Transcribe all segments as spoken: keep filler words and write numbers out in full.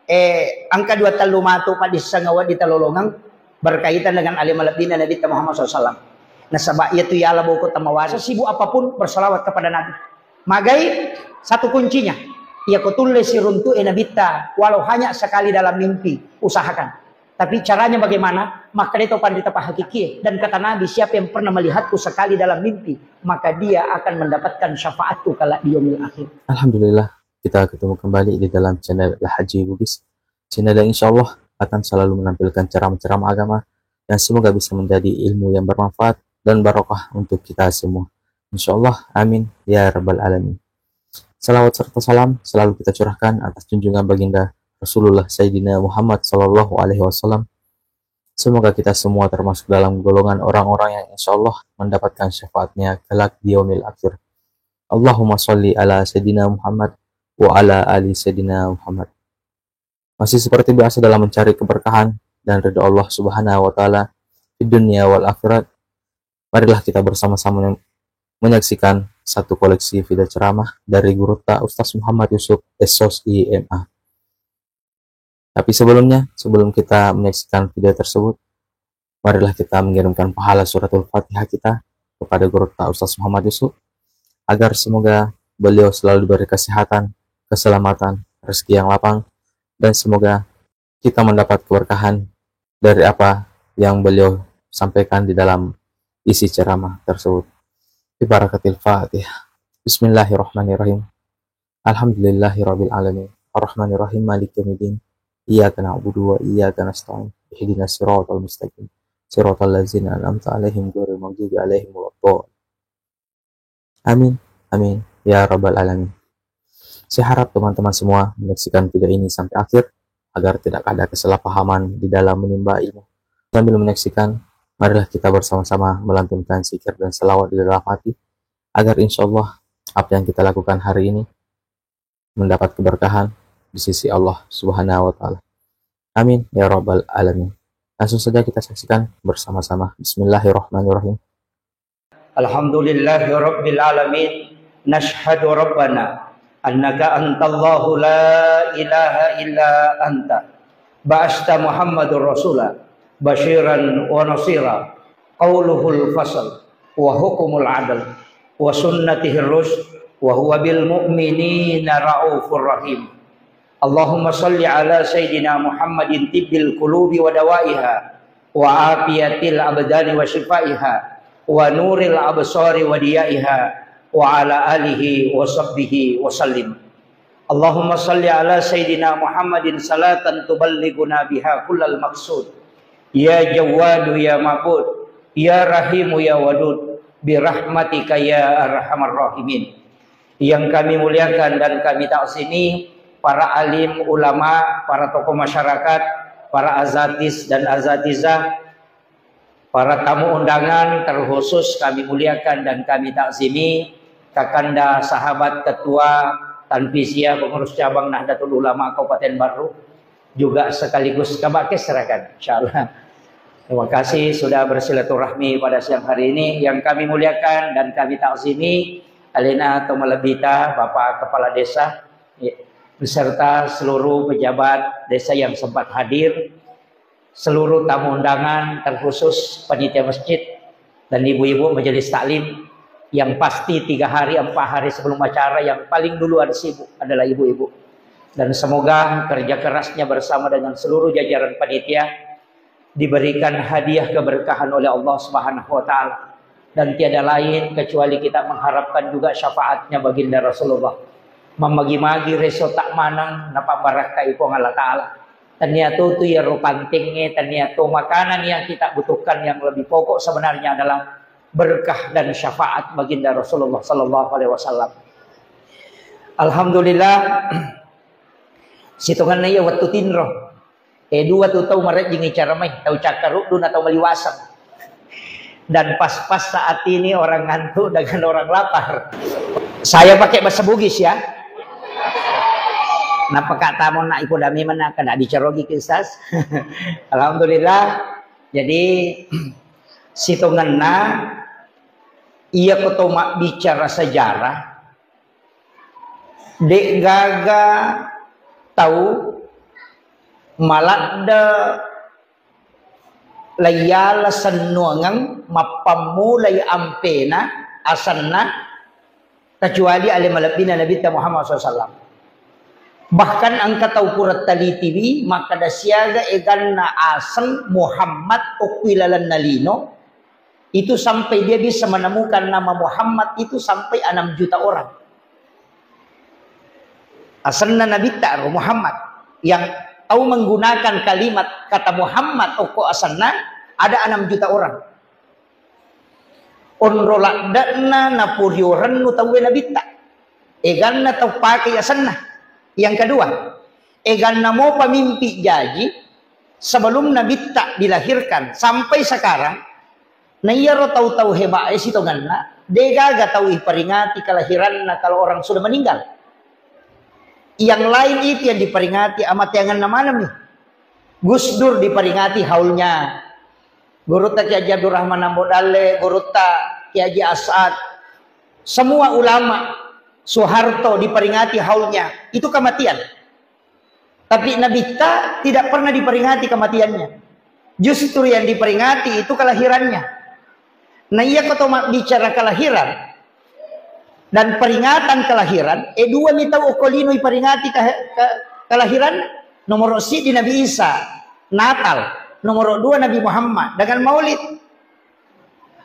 Eh, engka dua tellu matu paddisseng awwedding talolongeng berkaitan dengan ale malebbina Nabitta Muhammad sallallahu alaihi wasallam. Nasaba iyatu yala boko tamawasa, sibuk apapun bersalawat kepada Nabi. Magai satu kuncinya. Iyako tulle siruntu'e Nabitta, walau hanya sekali dalam mimpi, usahakan. Tapi caranya bagaimana? Makkeda to panrita pahakikie, dan kata Nabi, "Siapa yang pernah melihatku sekali dalam mimpi, maka dia akan mendapatkan syafaatku kelak di yaumil akhir." Alhamdulillah, kita ketemu kembali di dalam channel Al Haji Bugis. Channel yang insya Allah akan selalu menampilkan ceramah-ceramah agama yang semoga bisa menjadi ilmu yang bermanfaat dan barokah untuk kita semua. Insya Allah, amin ya rabbal alamin. Salawat serta salam selalu kita curahkan atas junjungan baginda Rasulullah Sayyidina Muhammad sallallahu alaihi wasallam. Semoga kita semua termasuk dalam golongan orang-orang yang insya Allah mendapatkan syafaatnya kelak di yaumil akhir. Allahumma salli ala Sayyidina Muhammad wa ala ali Sayyidina Muhammad. Masih seperti biasa dalam mencari keberkahan dan ridho Allah Subhanahu wa Ta'ala di dunia wal akhirat, marilah kita bersama-sama menyaksikan satu koleksi video ceramah dari Gurutta Ustaz Muhammad Yusuf, S Sos, I M A. Tapi sebelumnya, sebelum kita menyaksikan video tersebut, marilah kita mengirimkan pahala suratul Fatihah kita kepada Gurutta Ustaz Muhammad Yusuf, agar semoga beliau selalu diberi kesehatan, keselamatan, rezeki yang lapang, dan semoga kita mendapat keberkahan dari apa yang beliau sampaikan di dalam isi ceramah tersebut. Bi barakatil Fatihah. Bismillahirrahmanirrahim. Alhamdulillahirabbil alamin. Arrahmanirrahim. Maliki yaumiddin. Iyyaka na'budu wa iyyaka nasta'in. Ihdinas siratal mustaqim. Siratal ladzina an'amta 'alaihim ghairil maghdubi 'alaihim waladdallin. Amin. Amin. Ya rabbal alamin. Saya harap teman-teman semua menyaksikan video ini sampai akhir agar tidak ada kesalahpahaman di dalam menimba ilmu. Sambil menyaksikan, marilah kita bersama-sama melantunkan zikir dan salawat di dalam hati agar insya Allah apa yang kita lakukan hari ini mendapat keberkahan di sisi Allah Subhanahu wa Ta'ala. Amin ya rabbal alamin. Langsung saja kita saksikan bersama-sama. Bismillahirrahmanirrahim. Alhamdulillahi rabbil alamin. Nashhadu rabbana annaka antallahu la ilaha illa anta. Ba'asta Muhammadur Rasula basyiran wa nasira. Qauluhul fasl wa hukumul adl wa sunnatihir rusyd wa huwa bil mu'minina raufur rahim. Allahumma salli ala Sayyidina Muhammadin tibbil qulubi wa dawaiha, wa afiyatil abdani wa shifaiha, wa nuril absari wa diyaiha, wa ala alihi wa sahbihi wa sallim. Allahumma salli ala Sayyidina Muhammadin salatan tuballighuna biha kullal maqsud. Ya Jawwadu ya Ma'bud, ya Rahimu ya Wadud, birahmatika ya arhamar rahimin. Yang kami muliakan dan kami takzimi para alim ulama, para tokoh masyarakat, para azatis dan azatizah, para tamu undangan, terkhusus kami muliakan dan kami takzimi Kakanda sahabat ketua Tanfiziyah pengurus cabang Nahdlatul Ulama Kabupaten Barru, juga sekaligus Kabak Kesra kan, insyaallah. Terima kasih sudah bersilaturahmi pada siang hari ini. Yang kami muliakan dan kami takzimi alena to malebbita Bapak Kepala Desa, ya, beserta seluruh pejabat desa yang sempat hadir, seluruh tamu undangan, terkhusus panitia masjid dan ibu-ibu majelis taklim, yang pasti tiga hari, empat hari sebelum acara yang paling duluan sibuk adalah ibu-ibu. Dan semoga kerja kerasnya bersama dengan seluruh jajaran panitia diberikan hadiah keberkahan oleh Allah Subhanahu wa Ta'ala. Dan tiada lain kecuali kita mengharapkan juga syafaatnya baginda Rasulullah. Mamagi-magi reso tak maneng napabbarakkai Puang Allah Ta'ala. Tania tu tu ya rupantinge, tania tu makanan yang kita butuhkan yang lebih pokok sebenarnya adalah berkah dan syafaat baginda Rasulullah sallallahu alaihi wasallam. Alhamdulillah, sitonganna iya wettu tinro. Eh, dua tu tau marejjing icara mai, tau Cakkaruddu na tau Maliwaseng. Dan pas-pas saat ini orang ngantuk dengan orang lapar. Saya pakai bahasa Bugis ya. Napaka tamu nak ipo dami mana kada bicara Bugis, Ustaz. Alhamdulillah. Jadi sitongenna iya ko to mabbicara sejarah, de'gaga tau Maladde laiyala sennuangeng mappammulai ampena asenna, kecuali ale malebbina Nabitta Muhammad sallallahu alaihi wasallam. Bahkan engka tau pura talitiwi makkeda siaga eganna aseng Muhammad okko ilalenna lino, itu sampai dia bisa menemukan nama Muhammad itu sampai enam juta orang. Asenna Nabitta ro Muhammad, yang tau menggunakan kalimat kata Muhammad okko asenna ada enam juta orang. Onro ladde'na naporio rennu tauwe Nabitta. Eganna tau pake asenna. Yang kedua, eganna mopa mimpi jaji sebelum Nabitta dilahirkan sampai sekarang, na iyaro tau-tau hebat e sitongenna, degaga tau iperingati kelahiranna kalau orang sudah meninggal. Yang lain itu yang diperingati amateangenna maneng mi. Gus Dur diperingati haulnya. Gurutta Kiai Haji Abdurrahman Ambo Dalle, gurutta Kiai Haji As'ad. Semua ulama, Soeharto diperingati haulnya. Itu kematian. Tapi Nabitta tidak pernah diperingati kematiannya. Justru yang diperingati itu kelahirannya. Nah, iya ko to mabbicara kelahiran dan peringatan kelahiran, eh, dua mi tau okko lino iperingati ke, ke, kelahiran. Nomor siji Nabi Isa, Natal. Nomor dua Nabi Muhammad dengan Maulid.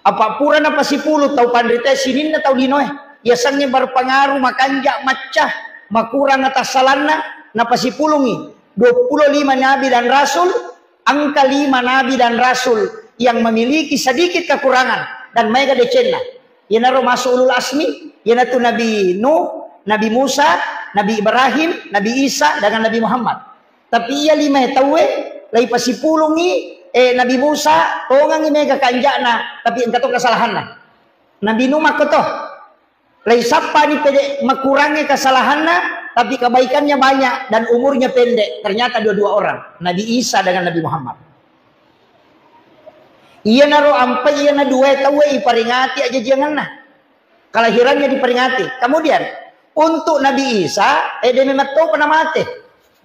Apa pura napasipulung tau panrita sininna tau linoe. Yasengnge berpengaruh, makanja, macca, makurang atassalanna, napasipulungi dua puluh lima nabi dan rasul, angka lima nabi dan rasul yang memiliki sedikit kekurangan dan maega decenna. Iyanaro masuk ulul asmi, iyanatu Nabi Nuh, Nabi Musa, Nabi Ibrahim, Nabi Isa, dengan Nabi Muhammad. Tapi iya lima tauwe, lai pasipulungi, eh, Nabi Musa, tongangi mega kanja'na, tapi engka to kesalahanna. Nabi Nuh makko to, lai sappani pede makurangi kesalahanna, tapi kebaikannya banyak dan umurnya pendek. Ternyata dua-dua orang, Nabi Isa dengan Nabi Muhammad. Iyanaro ampai iyana dua tauwe iperingati ajajiangenna. Kelahirannya diperingati. Kemudian, untuk Nabi Isa, eh, de memetto pernah mate.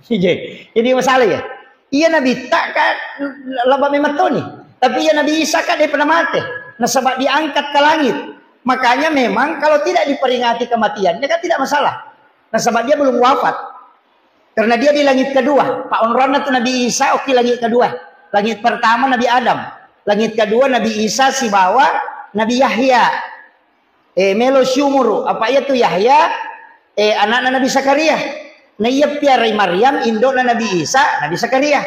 Jadi masalah ya. Iya Nabi tak kan laba memetto nih. Tapi iya Nabi Isa kan dia pernah mate. Nasaba diangkat ke langit. Makanya memang kalau tidak diperingati kematiannya kan tidak masalah. Nasaba dia belum wafat. Karena dia di langit kedua. Pak onronna tu Nabi Isa, oke, langit kedua. Langit pertama Nabi Adam. Langit kedua Nabi Isa sibawa Nabi Yahya. Eh, melo siumuru. Apa iya tu Yahya? Eh, anakna Nabi Zakaria. Na iya piarai Maryam, indokna Nabi Isa, Nabi Zakaria.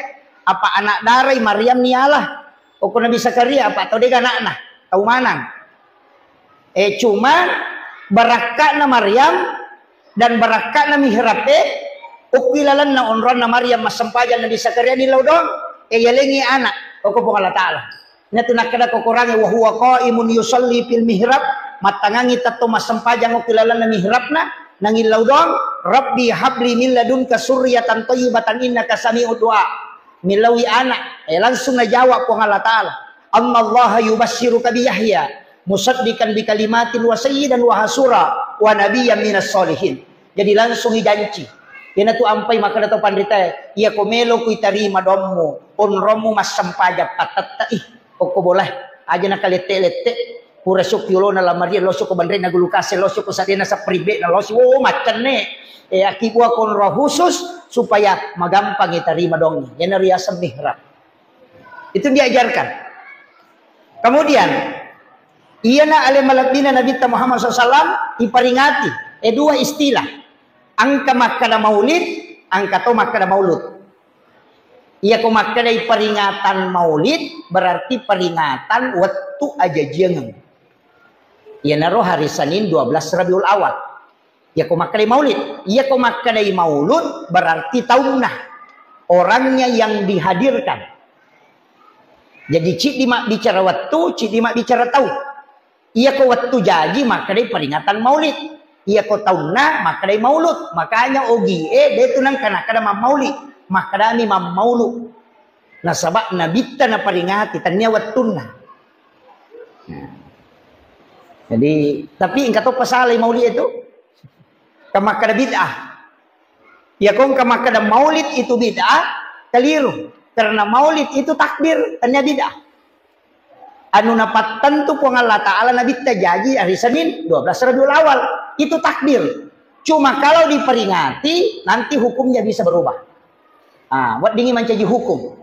Apa anak darai Maryam niala? Oko Nabi Zakaria, apa tau dega anakna? Tau manang. Eh, cuma barakka'na Maryam dan barakka'na mihrab e, okki lalenna onronna Maryam massempajang Nabi Zakaria ni laudong, eh, yalengi anak, oko Puang Allah Ta'ala. Natu nakkeda ko Quran, "Wa huwa qaimun yusalli fil mihrab," mattangangi tetto massempajang okki lalenna mihrabna, nanging laudong, "Rabbi habli min ladunka surriyatan thayyibatan innaka sami'ud du'a." Millaui anak, eh, langsung najawab Puang Allah Ta'ala, "Annallaha yubassiruka bi Yahya musaddiqan bi kalimatin wa sayyidan wa hasura wa nabiyyan minas solihin." Jadi langsung ijanci. Iyanatu ampai makkeda to panritae, "Iya ko melo ku itarima dommu, onrommu massempajang patetta ih, okko bola, aja nakalette-lette." Pura sukki olona lamaria, losu ko banrena gulukase, losu ko sadena sapribena, losu, oh, maccenne. Eh, akibua konro khusus supaya magampang itarima dongi. Iyanaro riaseng mihrab. Itu diajarkan. Kemudian, iyana ale malebbina Nabitta Muhammad sallallahu alaihi wasallam iperingati, eh, dua istilah. Engka makkeda maulid, engka to makkeda maulud. Iya ko makkedai peringatan maulid, berarti peringatan wettu ajajiangeng. Iyanaro hari Senin dua belas Rabiul Awal. Iya ko makkedai maulid, iya ko makkedai maulud, berarti taunna, orangnya yang dihadirkan. Jadi, ciddi mabbicara wettu, ciddi mabbicara tau. Iya ko wettu jaji makkedai peringatan maulid. Iya ko taunna makkedai maulud. Makanya ogie de tu nengka nakkeda mammaulid. Makkedami mammaulu. Nasaba Nabitta naperingati, tania wettunna. Jadi, tapi engka to pasalai maulid itu. Kamakkeda bid'ah. Iya ko engka makkeda maulid itu bid'ah, Keliru. Karena maulid itu takbir, tania bid'ah. Anu napattentu Puang Allah Ta'ala nabitta jaji hari Senin dua belas Rabiul Awal. Itu takbir. Cuma kalau diperingati, nanti hukumnya bisa berubah. Ah, weddingi mancaji hukum.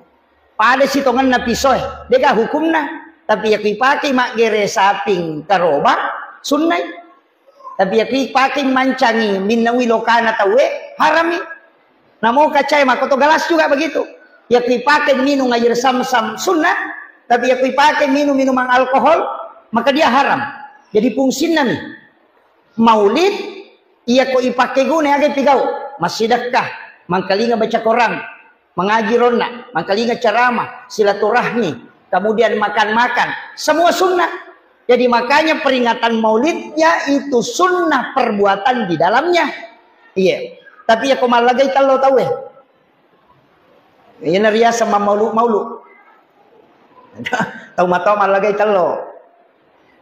Pada sitongenna pisoe, dega hukumna. Tapi yakku ipake maggere saping karoba, sunnai. Tapi yakku ipake mancangi minnaui lokana tauwe, harami. Namo kacae makoto galas juga begitu. Yakku ipake minum air sam-sam sunnah, tapi yakku ipake minum minuman alkohol, maka dia haram. Jadi fungsinna mi. Maulid, iya ko ipake guna aga pigau, massidekka, mangkalinga baca Quran, mengaji ronna, mangkalinga ceramah, silaturahmi, kemudian makan-makan, semua sunnah. Jadi makanya peringatan maulidnya itu sunnah perbuatan di dalamnya. Iya. Tapi ya ko mallagai tello tauwe. Iya nariasa mammaulu-maulu. Tau matoa mallagai tello.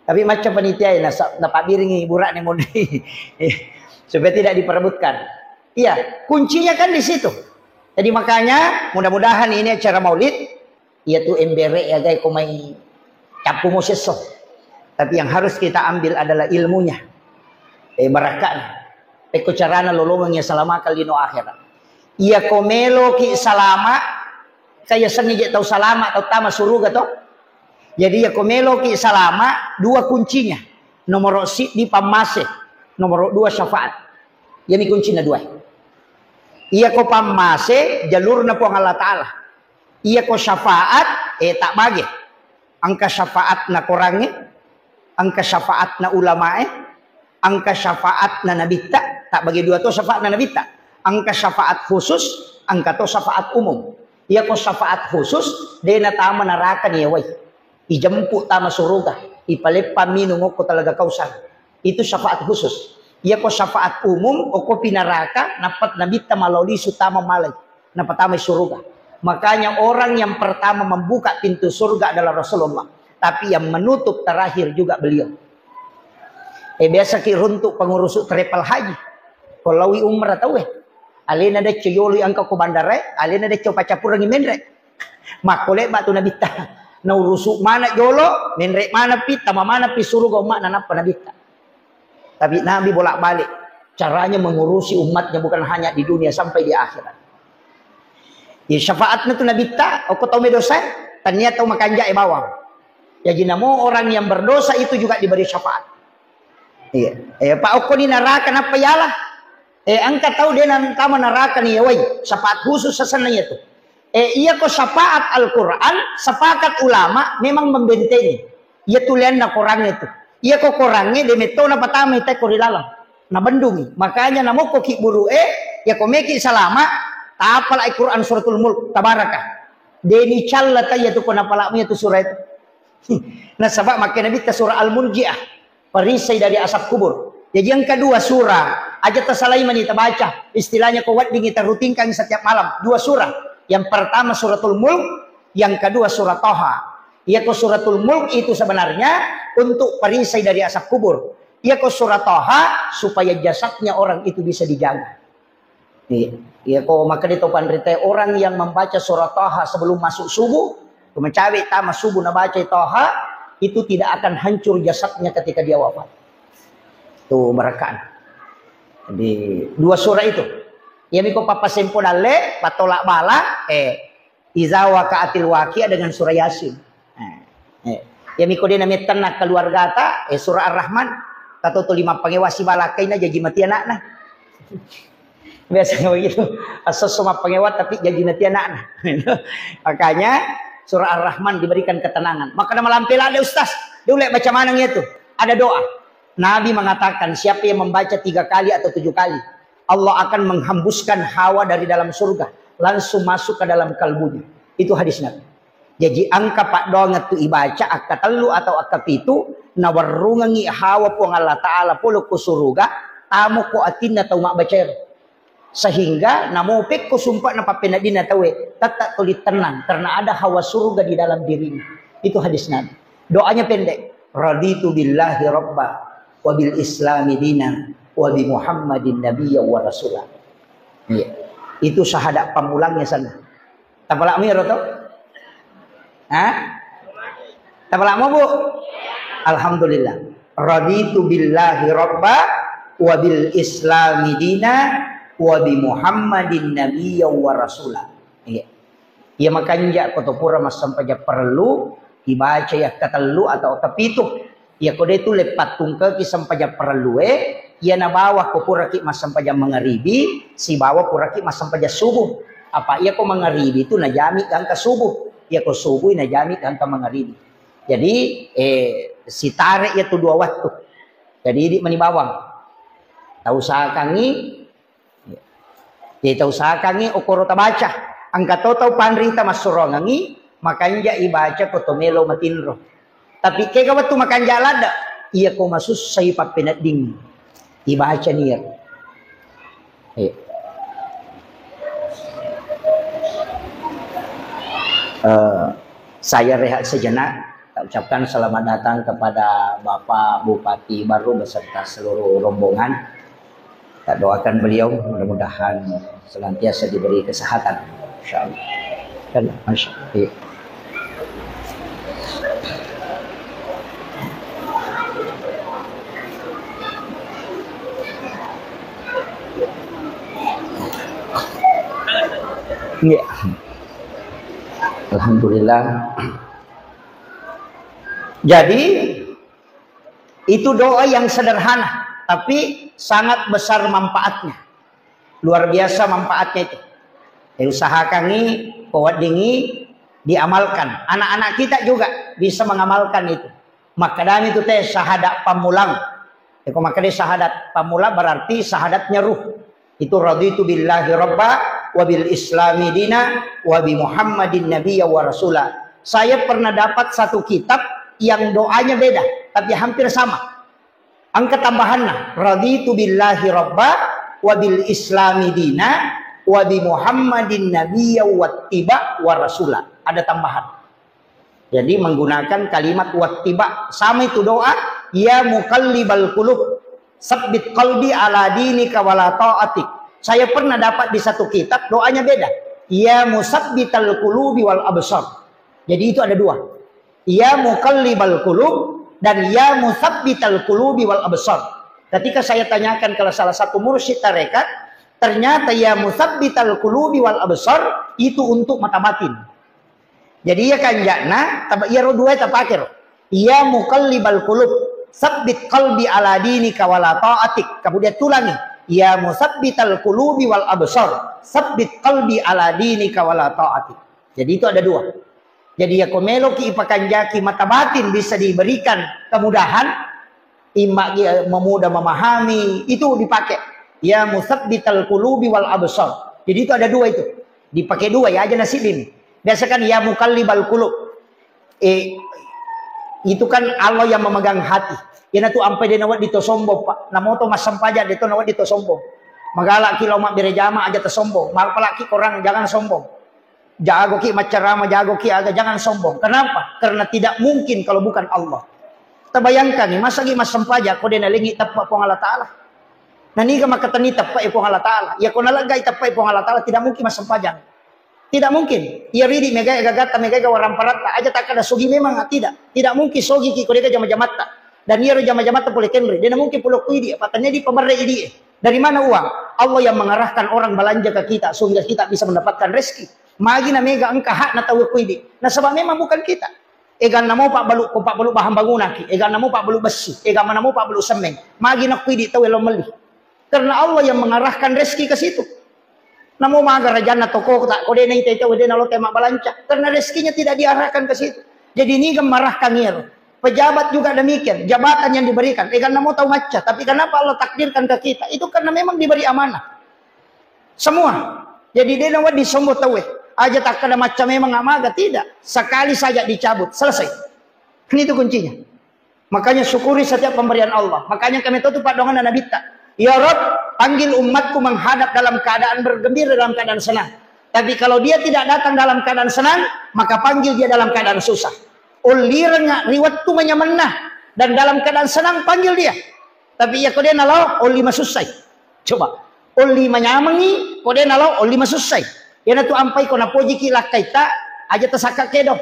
Tapi macam panitia ya, nasa-, napabbiringi burane mondoi. Supaya tidak diperebutkan. Iya, kuncinya kan di situ. Jadi makanya mudah-mudahan ini acara maulid, iya tu embere ya gai komai cappu mo sesso. Tapi yang harus kita ambil adalah ilmunya. Eh, barakatnya. Pekko carana lolongeng ya salama kali no akhirat. Iya ko meloki salama, kaya sengi je tau salama, tau tama suruga to. Jadi iya ko meloki salama, dua kuncinya. Nomoro siddi pammase, nomoro dua syafaat. Iyami kuncina dua. Iya ko pammase, jalurna Puang Allah Ta'ala. Iya ko syafaat, eh, tak bage. Engka syafaatna korangnge, engka syafaatna ulamae, engka syafaatna nabitta, tak bagi dua to syafaatna nabitta. Engka syafaat khusus, engka to syafaat umum. Iya ko syafaat khusus, dena tama naraka ni yawai. Ijempu tama suruga, ipaleppa minung okko talaga kausar. Itu syafaat khusus. Iya ko syafaat umum, okko pinaraka, nappat nabitta malao lisu tama malai. Napatamai suruga. Makanya orang yang pertama membuka pintu surga adalah Rasulullah. Tapi yang menutup terakhir juga beliau. Eh, biasa ki runtuk pengurusu travel haji. Ko laui umrah tauwe. Alena decco yolo angka ko bandara, alena decco pacappurengi menre. Makko lebba tu nabitta. Naurusu mana jolo, menre mana pi, tama mana pi suruga umma nanappa nabitta. Tapi Nabi bolak-balik, caranya mengurusi umatnya bukan hanya di dunia, sampai di akhirat. Ya, syafaatna tu nabitta, okko tau medosa, tania tau makanja e bawang. Jadi namo orang yang berdosa itu juga diberi syafaat. Iya. Eh, pa okko ni naraka nappa yala. Eh, engka tau de nantama naraka ni yawai. Syafaat khusus sasenna iya tu. Eh, iya ko syafaat Al-Quran, sepakat ulama memang membentengi. Iya tulianna korangnge tu. Iya ko korangnge de metto napatamai te ko ri laleng. Nabendungi. Makanya namokko ki buru e, iya ko meki salama, tapalai Quran suratul Mulk, tabaraka. Deni calla taiya tu ko napalakmu iya tu surah itu. Nasaba makkeda nabitta surah Al-Murjiah. Perisai dari asap kubur. Jadi yang kedua surah, aja tasalai mani tabaca. Istilahnya ko weddingi tarutinkan setiap malam. Dua surah. Yang pertama suratul Mulk, yang kedua surah Toha. Iya ko suratul Mulk itu sebenarnya untuk perisai dari asap kubur. Iya ko surah Toha supaya jasadnya orang itu bisa dijaga. Iya, iya ko makkeda to panrita, orang yang membaca surah Toha sebelum masuk subuh, ko mencawe tama subuh nabaca Toha, itu tidak akan hancur jasadnya ketika dia wafat. Tuh barakaan. Di dua surah itu. Iya miko papasempo dalle, patolak bala, eh, Iza waqa'atil waqi'ah dengan surah Yasin. Eh, eh. Iya miko de namettenna keluargata, eh, surah Ar-Rahman. Tato tuli mappangewa sibalakkaina jaji mati anakna. Biasanya begitu. Asosso mappangewa tapi jaji mati anakna. Makanya surah Ar-Rahman diberikan ketenangan. Maka nama lampe lada ustaz. Dia ulai baca maneng itu. Ada doa. Nabi mengatakan siapa yang membaca tiga kali atau tujuh kali, Allah akan menghembuskan hawa dari dalam surga, langsung masuk ke dalam kalbunya. Itu hadis Nabi. Jadi engka paddoangeng tu ibaca akka tellu atau akka pitu, nawerrungengi hawa Puang Allah Ta'ala pole ko suruga, tamo ko atinna tau mabbacaero. Sehingga namo pekko sumpa'na pappeneddinna tauwe, tetap tuli tenang karena ada hawa surga di dalam dirinya. Itu hadis Nabi. Doanya pendek. Raditu billahi rabba wa bil islami dina wa bi Muhammadin nabiyya wa rasula. Iya. Itu syahadat pamulangnya sana. Tapala'mu iyaro to? Hah? Tapala'mu, Bu? Alhamdulillah. Raditu billahi rabba wa bil islami dina wa bi Muhammadin nabiyya wa rasula. Iya. Iya makanja ko to pura massempajang parellu, ibaca yakkatellu atau kepitu. Iya ko de tu leppattungkeki sempajang parellue, iya nabawa ko puraki massempajang mangaribi, sibawa puraki massempajang subuh. Apa iya ko mangaribi tu najami gangka subuh, iya ko subuh najami gangka mangaribi. Jadi, eh, sitare iya tu dua wattu. Jadi, idi mani bawang. Tau usahakangi Jadi tau usahakangi okoro tabaca. Engka to tau panrita massurongangi, makanja ibaca ko to melo matinro. Tapi kega wettu makanja ladde, iya ko masussai pappenedding, ibaca niat. Iya. Eh, saya rehat sejenak. Tak ucapkan selamat datang kepada Bapak Bupati baru beserta seluruh rombongan. Kita doakan beliau mudah-mudahan senantiasa diberi kesehatan. Insyaallah. Kan, Masya Allah. Iya. Iya. Alhamdulillah. Jadi, itu doa yang sederhana, tapi sangat besar manfaatnya. Luar biasa manfaatnya itu. Eh, usahakangi, peweddingi, diamalkan. Anak-anak kita juga bisa mengamalkan itu. Makkadami tu te syahadat pammulang. Eko makkeda syahadat pammula berarti syahadatnya ruh. Itu raditu billahi rabba wa bil islami dina wa bi Muhammadin nabiyya wa rasula. Saya pernah dapat satu kitab yang doanya beda, tapi hampir sama. Engka tambahanna, raditu billahi rabba wa bil islami dina wa bi Muhammadin nabiyya wattiba wa rasula. Ada tambahan. Jadi menggunakan kalimat wattiba. Sama itu doa, ya muqallibal qulub, sabbit qalbi ala dinika wala ta'atik. Saya pernah dapat di satu kitab, doanya beda. Ya musabbital qulubi wal absar. Jadi itu ada dua. Ya muqallibal qulub dan ya musabbital qulubi wal absar. Ketika saya tanyakan ke salah satu mursyid tarekat, ternyata ya musabbital qulubi wal absar itu untuk mata batin. Jadi iya kanja'na, taba-, iyaro duae tapake ro. Ya muqallibal qulub, sabbit qalbi ala dinika wala ta'atik. Kemudian tulangi, ya musabbital qulubi wal absar, sabbit qalbi ala dinika wala ta'atik. Jadi itu ada dua. Jadi ya ko meloki ipakanjaki mata batin bisa diberikan kemudahan, imma, eh, memudah memahami, itu dipakai. Ya musabbital qulubi wal absar. Jadi itu ada dua itu. Dipakai dua ya aja nasib ini. Biasa kan ya muqallibal qulub. Eh, itu kan Allah yang memegang hati. Iyana tu ampai de nawedding to sombong, Pak. Namo to massempajang de to nawedding to sombong. Magalaki lao mabbere jama aja to sombong. Mapalaki korang jangan sombong. Jagoki maccarama, jagoki aga, jangan sombong. Kenapa? Karena tidak mungkin kalau bukan Allah. Tabayangkani, masagi massempajang ko de nalengi teppa Puang Allah Taala. Naniga makkatenni teppa Puang Allah Taala. Ya ko naleggai teppa Puang Allah Taala, tidak mungkin massempajang. Tidak mungkin. Iya ridi megai gagatta, megai waramparatta. Aja takkada sogi memang, tidak. Tidak mungkin sogi ki ko dega jama-jamatta. Dan iyaro jama-jamatta pole kenre. Dena mungkin pole kuidi, apa tanya di pamerre idi. Dari mana uang? Allah yang mengarahkan orang belanja ke kita sehingga kita bisa mendapatkan rezeki. Magi na mega engka hakna tau kuidi. Nasaba memang bukan kita. Eganna mo pabbalu, ko pabbalu bahan bangunaki, eganna mo pabbalu bessi, eganna mo pabbalu semmeng. Magi na kuidi tau lo melli. Karena Allah yang mengarahkan rezeki ke situ. Namo maga rajanna toko tak ko dena ite tau dena lo tema balanca. Karena rezekinya tidak diarahkan ke situ. Jadi ini gemarahkan iyaro. Pejabat juga demikian, jabatan yang diberikan. Eganna mo tau macca, tapi kenapa Allah takdirkan ke kita? Itu karena memang diberi amanah. Semua. Jadi de nawedding sombong tauwe. Aja takkada macca memang amaga, tidak. Sekali saja dicabut, selesai. Ini itu kuncinya. Makanya syukuri setiap pemberian Allah. Makanya kami tahu tu paddoanganna Nabitta. Ya Rob, panggil umatku menghadap dalam keadaan bergembira, dalam keadaan senang. Tapi kalau dia tidak datang dalam keadaan senang, maka panggil dia dalam keadaan susah. Ullirengnga ri wettu manyamenna dan dalam keadaan senang panggil dia. Tapi iya ko de nalao, olli masussai. Coba, olli manyamengi, ko de nalao, olli masussai. Iyanatu ampai ko napojiki lakkaitta, aja tasakka kedo.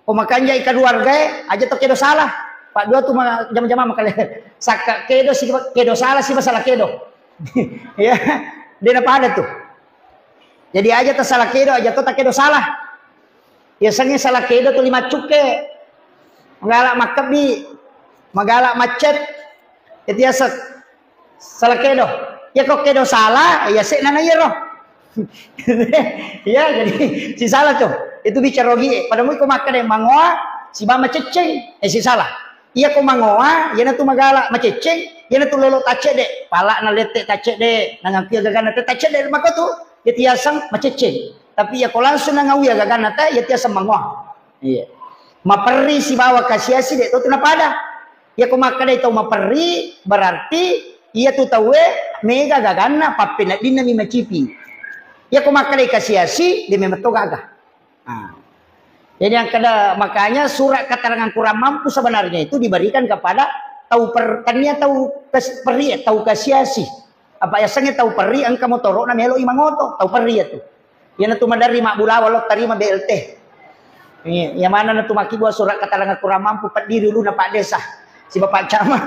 Ko makanjai keluargae, aja to kedo salah. Pak dua tu ma-, jama-jama makale. Sakka kedo si kedo salah, si masalah kedo. Ya, de napada tu. Jadi aja tasala kedo, aja to takedo salah. Yasengnge salah kedo tuli maccukke. Magala makkebbi, magala macet. Itu yaseng salah kedo. Ya ko kedo salah, ya sekna na iyaro. Ya, jadi si salah tuh. Itu bicara ogi. Pada mui ko makkeda mangoa, si ba macecceng, eh si salah. Iya ko mangoa, iyanatu magala macecceng, iyanatu lolo taccedde, palana lette taccedde, nangakui gaganna te taccedde mako tu, iya tiaseng macecceng. Tapi iya ko langsung nangawui gaganna te, iya tiaseng mangoa. Iya. Maperri sibawa kasiasi de to tu napada. Iya ko makkedai tau maperri, berarti iya tu tauwe mega gaganna pappeneddinna mi macipi. Iya ko makkedai kasiasi, de memang to gaga. Nah. Jadi yang kada, makanya surat keterangan kurang mampu sebenarnya itu diberikan kepada tau per, tania tau kes, perri, tau kasiasi. Apa yasengnge tau perri engka motoro'na melo i mangoto, tau perri itu. Iyanatu maderri mabbulawa lo tarima B L T. Iya, yang mana natu makkibua surat keterangan kurang mampu, peddi ri uluna Pak Desa, si Bapak Camat.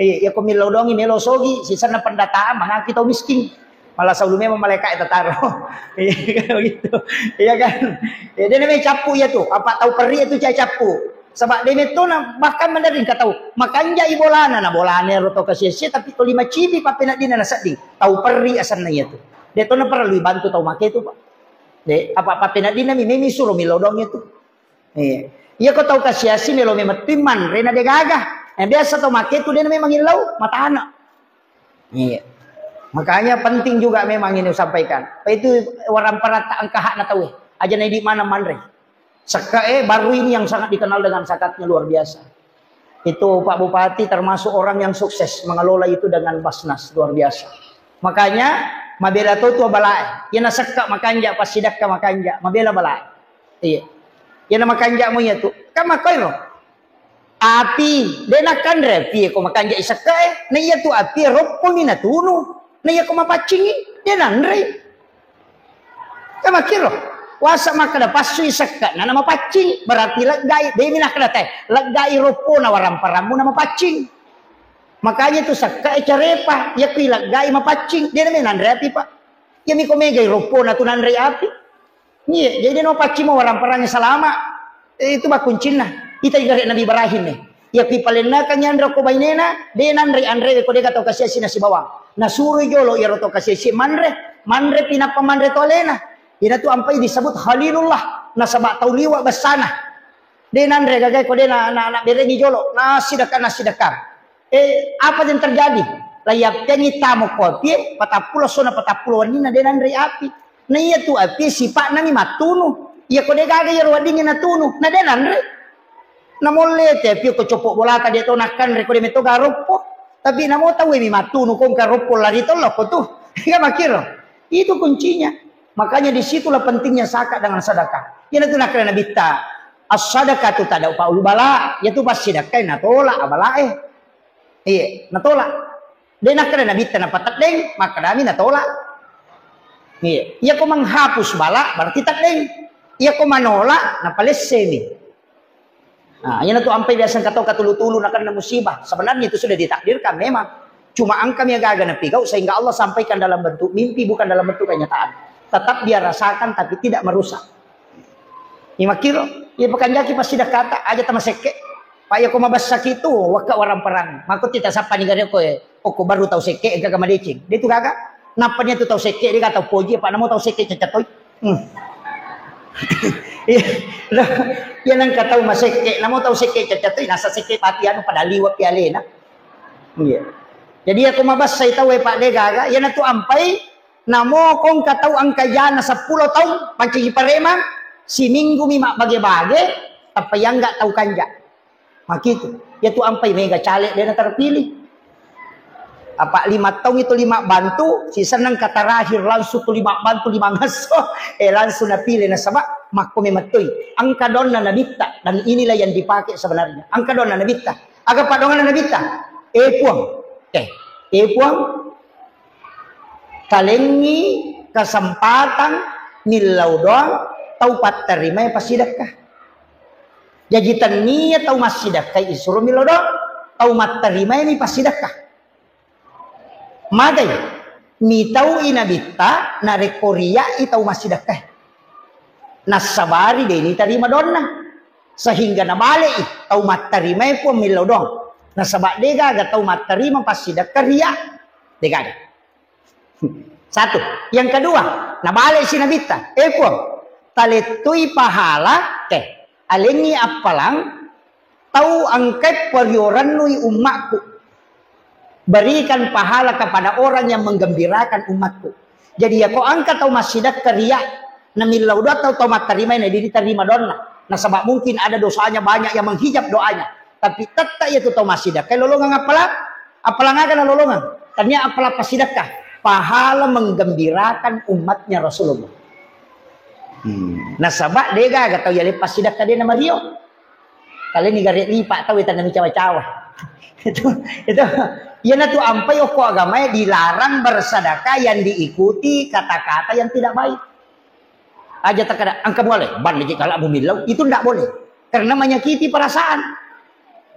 Iya, iya ko millau dongi melo sogi, sisenna pendataan mangaki tau miskin. Malah saulu memang malaika e tataro. Iya kan begitu. Iya kan? Ya, de name cappu iya tu. Apa tau perri itu cai cappu. Sebab de metto na bahkan mandering ka tau. Makanjai bolana, na bolana ro to kasiasi tapi to lima cibi pappeneddinna na sedding. Tau perri asenna iya tu. De to na perlu bantu tau make tu, Pak. De apa pappeneddinna mi memi suro milodong itu. Iya. Iya ko tau kasiasi melo memettu manre na de gaga. Nah, biasa tau make tu de na memang illau matana. Iya. Makanya penting juga memang ini disampaikan. Apa itu waramparatta engka hakna tauwe. Aja na idi mana manre. Sekka e baru ini yang sangat dikenal dengan zakatnya luar biasa. Itu Pak Bupati termasuk orang yang sukses mengelola itu dengan Basnas luar biasa. Makanya mabela to tu balae. Iya na sekka makanja, passidakka makanja, mabela balae. Iya. Iya na makanja mo iya tu. Kan makoiro. Api, de nakanre api ko makanja i sekka e. Na iya tu api roppo mi natunu. Na iya ko mapaccingi, de nanre. Kan makkiro. Wasa makkeda passui sekka na namapaccing, berarti leggai. De mi nakkeda te, leggai roppo na waramparammu namapaccing. Makanya tu sekka e carepa, iya kui leggai mapaccing, de na me nanre api, Pak. Iya mi ko megai roppo na tu nanre api. Iya, jadi no pacci mo waramparangnge salama. Eh, itu bakuncinna. Ita gare Nabi Ibrahim e. Iya kui palennakang yanre ko bainena, de nanre anrewe ko dega tau kasiasi na sibawang. Nasuro jolo iyaro tau kasiasi manre, manre pinappa manre to alena. Ina tu ampai disebut Khalilullah, nasaba tau liwa bessana. De nanre gagai ko de na, na, na berengi jolo, nasidakka, nasidakka. Eh, apa yang terjadi? Laiyappiangngi tamo ko api e, patappulo sona patappulo wenninna de nanre api. Na iya tu api e sipa'na mi mattunu. Iya ko de gaga iyaro weddingnge natunu, na de nanre. Namolle te api e ko coppo bolata de to nakkanre ko de metto garoppo. Tapi namo tauwe mi mattunu ko engka roppo lari tollo ko tu. Iya makkiro. Itu kuncinya. Makanya disitulah pentingnya zakat dengan sedekah. Iya tu nakkeda Nabitta, as-sadaqatu tadfa'ul bala. Iya tu passidakkai natola abalae. Iya, natolak. De nakkeda Nabitta napateddeng, makkedami natolak. Iya, iya ko menghapus bala berarti teddeng. Iya ko manolak napalessemi. Nah, iya tu ampai biasa engka tau katulu-tulu nakenna musibah. Sebenarnya itu sudah ditakdirkan memang. Cuma engka mi gaga napigau sehingga Allah sampaikan dalam bentuk mimpi bukan dalam bentuk kenyataan. Tetap dia rasakan tapi tidak merusak. Imakkiro, iya pakanjaki passidakkata, aja tamasekke. Pak iya ko mabessaki tu, wakka warang perang. Mako tita sappani gare ko e, okko baru tau sekke, gaga madeceng. De tu gaga. Nappani tu tau sekke, de gaga tau poji, apa namo tau sekke cacatoi. Hmm. Iya, iya nangka tau masekke, namo tau sekke cacatoi, nasa sekke pati anu pada liwa pialena. Iya. Jadi aku mabessai tau e Pak de gaga, iya natu ampai, namo kongka tau angka jana seppulo taung, panciji paremang, siminggu mi mabbage-bage, tappa yangga tau kanja. Makitu. Iya tu ampai mega caleg dena terpilih. Apa lima taung itu lima bantu, sisenna engka terakhir langsung tu lima bantu lima ngasso, eh langsung napilih nasaba makko memettoi. Angka donna nabitta dan inilah yang dipakai sebenarnya. Angka donna nabitta. Aga padonganna nabitta? Eh puang. Eh, eh puang. Talengngi kesempatan Millau doang tau pattarimai passidekka. Jaji tennia tau massidekka isuro millau doang, tau mattarimai mi passidekka. Magai, mitaui Nabitta narekko ria'i tau massidekka. Nassabari deni tarima donna. Sehingga nabale'i tau mattarima e puang millau doang. Nasaba degaga tau mattarima passidekka ria. Degaga. Satu. Yang kedua, nabale si Nabitta, eh puang, talettui pahala, eh, alengi appalang, tau engkai pariorennui ummakku. Berikan pahala kepada orang yang menggembirakan umatku. Jadi, ya, ko engka tau massidekka ria, namillau doa tau, tau mattarima, na diri tarima doanna. Nasaba mungkin ada dosanya banyak yang menghijab doanya. Tapi tetap itu tau massidekka lolongang appalang, appalang aga nalolongang. Tania appalang passidekka. Pahala menggembirakan umatnya Rasulullah. Hmm. Nasaba degaga tau yale passidekka de namario. Kaleni gare lipa tau tanami cawa-cawa. Itu, itu. Iyanatu ampai okko agamae dilarang bersedekah yang diikuti kata-kata yang tidak baik. Aja takkada, engka muale, ban lagi kalau mumillau, itu ndak boleh. Karena menyakiti perasaan.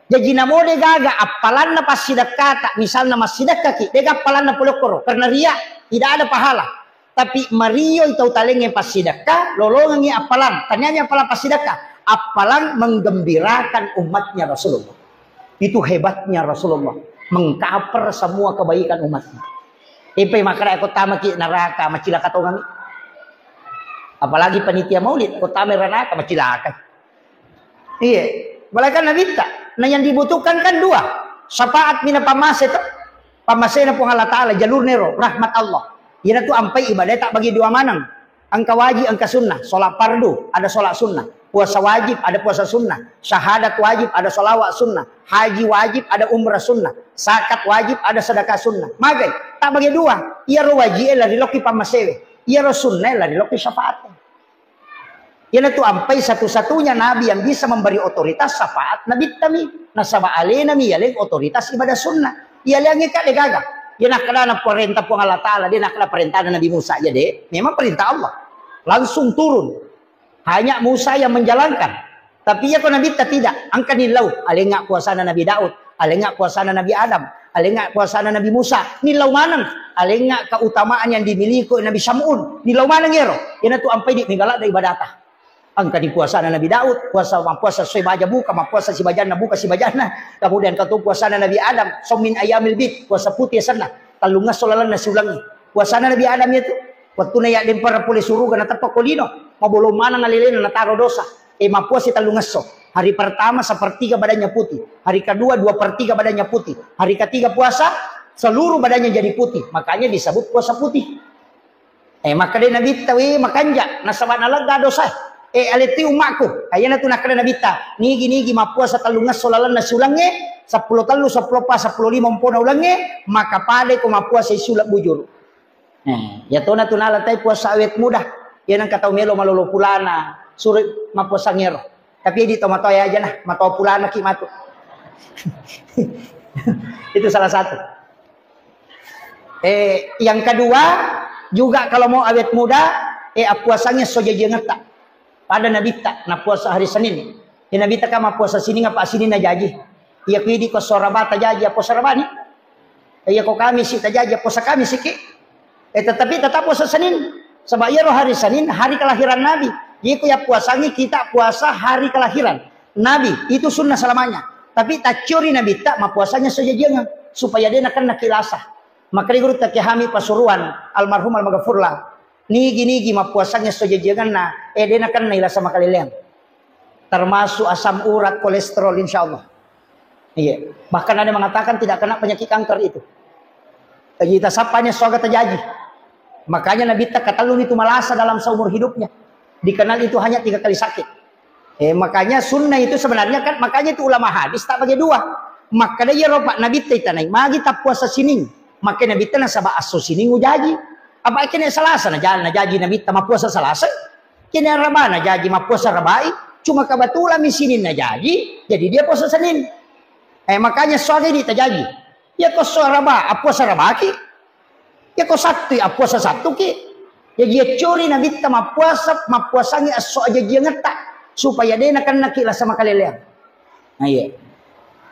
Jaji namo degaga appalanna passidekkata, misalna massidekkaki, dega appalanna pole okkoro, karena ria, tidak ada pahala. Tapi marioi tau talengnge passidekka, lolongengngi appalang. Taniami appalang passidekka, appalang menggembirakan umatnya Rasulullah. Itu hebatnya Rasulullah, mengcover semua kebaikan umatnya. Ipe makkada ko tamaki neraka, macilaka tongengngi. Apalagi panitia maulid, ko tama neraka, macilaka. Iya, malaikat Nabitta. Nah, yang dibutuhkan kan dua. Syafaat mina pammase to. Pammasena Puang Allah Ta'ala, jalurna ero, rahmat Allah. Iyanatu ampai ibadah tak bagi dua maneng. Engka wajib, engka sunnah. Sholat fardu, ada sholat sunnah. Puasa wajib, ada puasa sunnah. Syahadat wajib, ada sholawat sunnah. Haji wajib, ada umrah sunnah. Zakat wajib, ada sedekah sunnah. Magai, tak bagi dua. Iyaro wajib lari lokki pammasewe. Iyaro sunnah lari lokki syafaat. Iyanatu ampai satu-satunya nabi yang bisa memberi otoritas syafaat Nabittami. Nasaba alenami yaleng otoritas ibadah sunnah. Iyaleangnge ka degaga. Iya nakkadana parenta Puang Allah Ta'ala, de nakkada parentana Nabi Musa. Iya de, memang perintah Allah. Langsung turun. Hanya Musa yang menjalankan. Tapi iya ko Nabitta tidak. Engka nillau. Alengnga puasana Nabi Daud. Alengnga puasana Nabi Adam, alengnga puasana Nabi Musa, nillau maneng, alengnga keutamaan yang dimiliki Nabi Syam'un, nillau maneng ero, iyanatu ampai di mega ladde ibadata. Engka di puasana Nabi Daud, puasa, mappuasa soe baja buka, mappuasa sibajanna buka sibajanna. Kemudian katu puasana Nabi Adam, saumin ayyamil bid, puasa putih asenna, tellungngesso lalenna siulengnge. Puasana Nabi Adam itu, wattuna yaddempara pole suruga nateppa ko lino, mabolong maneng alelena nataro dosa. Eh, mappuasa tellungngesso. Hari pertama sepertiga badannya putih. Hari kedua dua per tiga badannya putih. Hari ketiga puasa seluruh badannya jadi putih. Makanya disebut puasa putih. Eh, makkeda Nabitta, "We, makanja, nasaba nalegga dosa." Eh, aletti ummakku. Ayanatu nakkeda Nabitta, "Nigi-nigi mappuasa tellungngesso lalenna siulengnge, seppulo tellu, seppulo pa, seppulo lima umpona ulengnge, maka padai ko mappuasa isula bujuru." Eh, iyatona tu nala tai puasa awet muda. Iya nengka tau melo malolo pulana, suro mappuasang ero. Tapi di tau matoa aja nah, matoa pulana ki matu. Itu salah satu. Eh, yang kedua, juga kalau mau awet muda, eh, appuasangnya so jajiangetta. Pada Nabitta, nappuasa hari Senin. Iya Nabitta ka mappuasa Sining apa Sining najaji. Iya ku idi ko soraba tajaji, appuasa rabani. Iya ko Kamisi tajaji, appuasa Kamisi ki. Eh, tetapi tetap puasa Senin. Sebab iyaro hari Senin, hari kelahiran Nabi. Iya ku ya puasangi kita puasa hari kelahiran Nabi. Itu sunnah selamanya. Tapi tacciori Nabitta mappuasanya sejajiangan. Supaya dia nakenna kilasa. Maka di guru Teki Hami Pasuruan, almarhum almagafurlah. Nigi-nigi mappuasangnge so jajiangenna, eh, de nakenna ilasa makaleleang. Termasuk asam urat, kolesterol, insya Allah. Iya. Bahkan ada yang mengatakan tidak kena penyakit kanker itu. Jadi tasappanya soga terjadi. Makanya Nabitta katelluni tu malasa dalam seumur hidupnya. Dikenal itu hanya tiga kali sakit. Eh, makanya sunnah itu sebenarnya kan, makanya itu ulama hadis tak bagi dua. Makkeda iyaro Pak Nabitta itanai, magi tappuasa Sining. Makkeda Nabitta nasaba asso Sining ujaji. Apa kene Salasa naja-, najaji Nabitta mappuasa Salasa? Kene Araba najaji mappuasa Arabai? Cuma kebetulan mi Sining najaji, jadi dia puasa Senin. Eh, makanya soalnya ini terjadi. Ya ko so Araba, appuasa Arabaki. Ya ko Sabtu, ya appuasa Sabtuki. Jaji accori Nabitta mappuasa, mappuasangi esso ajajiangetta, supaya de' nakennaki rasa makaleleang. Nah, iya.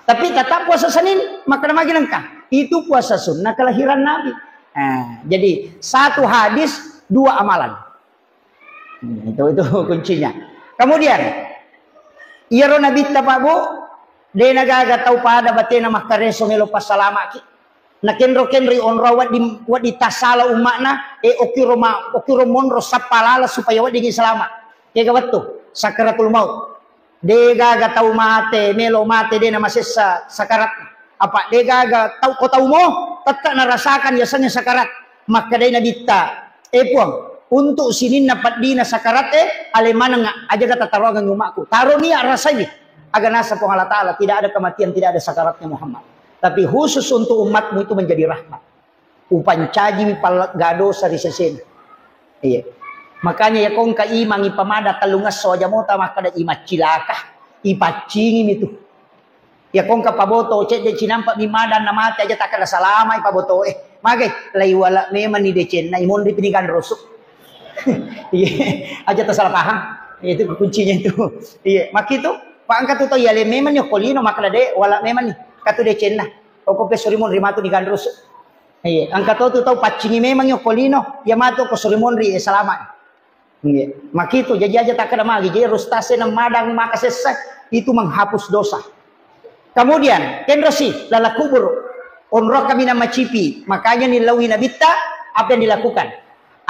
Tapi tetap puasa Senin, makkeda magi nengka. Itu puasa sunnah kelahiran Nabi. Nah, jadi satu hadis, dua amalan. Hmm, itu, itu kuncinya. Kemudian, iyaro Nabitta, Pak Bu, de' nagaga tau pada batena makkareso melo passalamaki. Nakenro-kenroi onro wedding, wedding tassala umma'na, e, okkiro ma-, okkiro monro sappa lala supaya weddingngi salama. Kega wettu sakaratul maut. De' gaga tau mate, melo mate de' namasessa sakarat. Apa de' gaga tau, ko tau mo, tette' narasakan yasengnge sakarat. Makkedai Nabitta, "E Puang, untuk sininna peddina sakarat e, ale maneng ajaga tataroangengngi umma'ku. Taro nia' rasaiwi. Aga naseng Puang Allah Ta'ala, tidak ada kematian, tidak ada sakaratnya Muhammad. Tapi khusus untuk umatmu itu menjadi rahmat. Upancajiwi pallegga dosa ri sesena." Iya. Makanya ya kongka imang ipamada tellung esso aja mota makkeda imaccilaka, ipaccingimi tu. Ya kongka paboto cedde cinampa mi madanna mate aja takkeda salama ipaboto e. Magai, lai wala memang ni decenna, imonri pini ganrosu. Iya, aja tersalah paham. Itu kuncinya itu. Iya, makkitu, Pak, engka tu tau yale memang ni okko lino makkeda de' wala memang ni. Katu decenna. Oko pesuri monri matu ni ganrosu. Iya, engka to tu tau paccingi memang okko lino, iya matu ko suri monri, eh, salama. Iya. Makkitu, jaji aja takkeda magi, je rustase na madang maka sessa, itu menghapus dosa. Kemudian, kenrosi, lala kubur, onro kami na macipi, makanya nilaui Nabitta, apa yang dilakukan?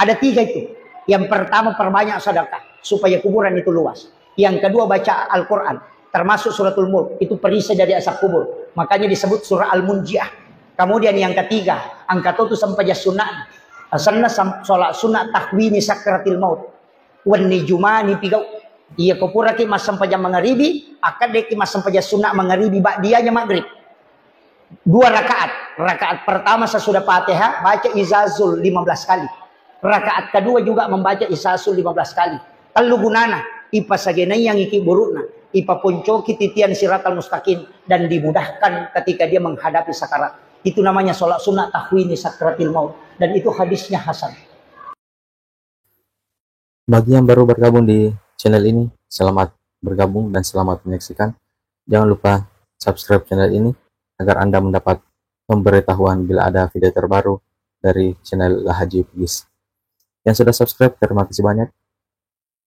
Ada tiga itu. Yang pertama, perbanyak sedekah, supaya kuburan itu luas. Yang kedua, baca Al-Quran, termasuk Suratul Mulk, itu perisai dari azab kubur. Makanya disebut surah Al-Munjiah. Kemudian yang ketiga, engka to tu sempajang sunnah. Asenna sam-, sholat sunnah tahwini sakratil maut. Wenni Juma ni pigau. Iya ko puraki massempajang mangaribi, akkaddeki massempajang sunnah mangaribi ba'dianya maghrib. Dua rakaat. Rakaat pertama sesudah Fatihah, baca Izazul lima belas kali. Rakaat kedua juga membaca Izazul lima belas kali. Tellu gunana, ipasagenaiangi ki burukna, ipaponcoki titian siratal mustaqim, dan dimudahkan ketika dia menghadapi sakarat. Itu namanya sholat sunnah tahwini sakratil maut. Dan itu hadisnya hasan. Bagi yang baru bergabung di channel ini, selamat bergabung dan selamat menyaksikan. Jangan lupa subscribe channel ini agar Anda mendapat pemberitahuan bila ada video terbaru dari channel Lahaji Bugis. Yang sudah subscribe, terima kasih banyak.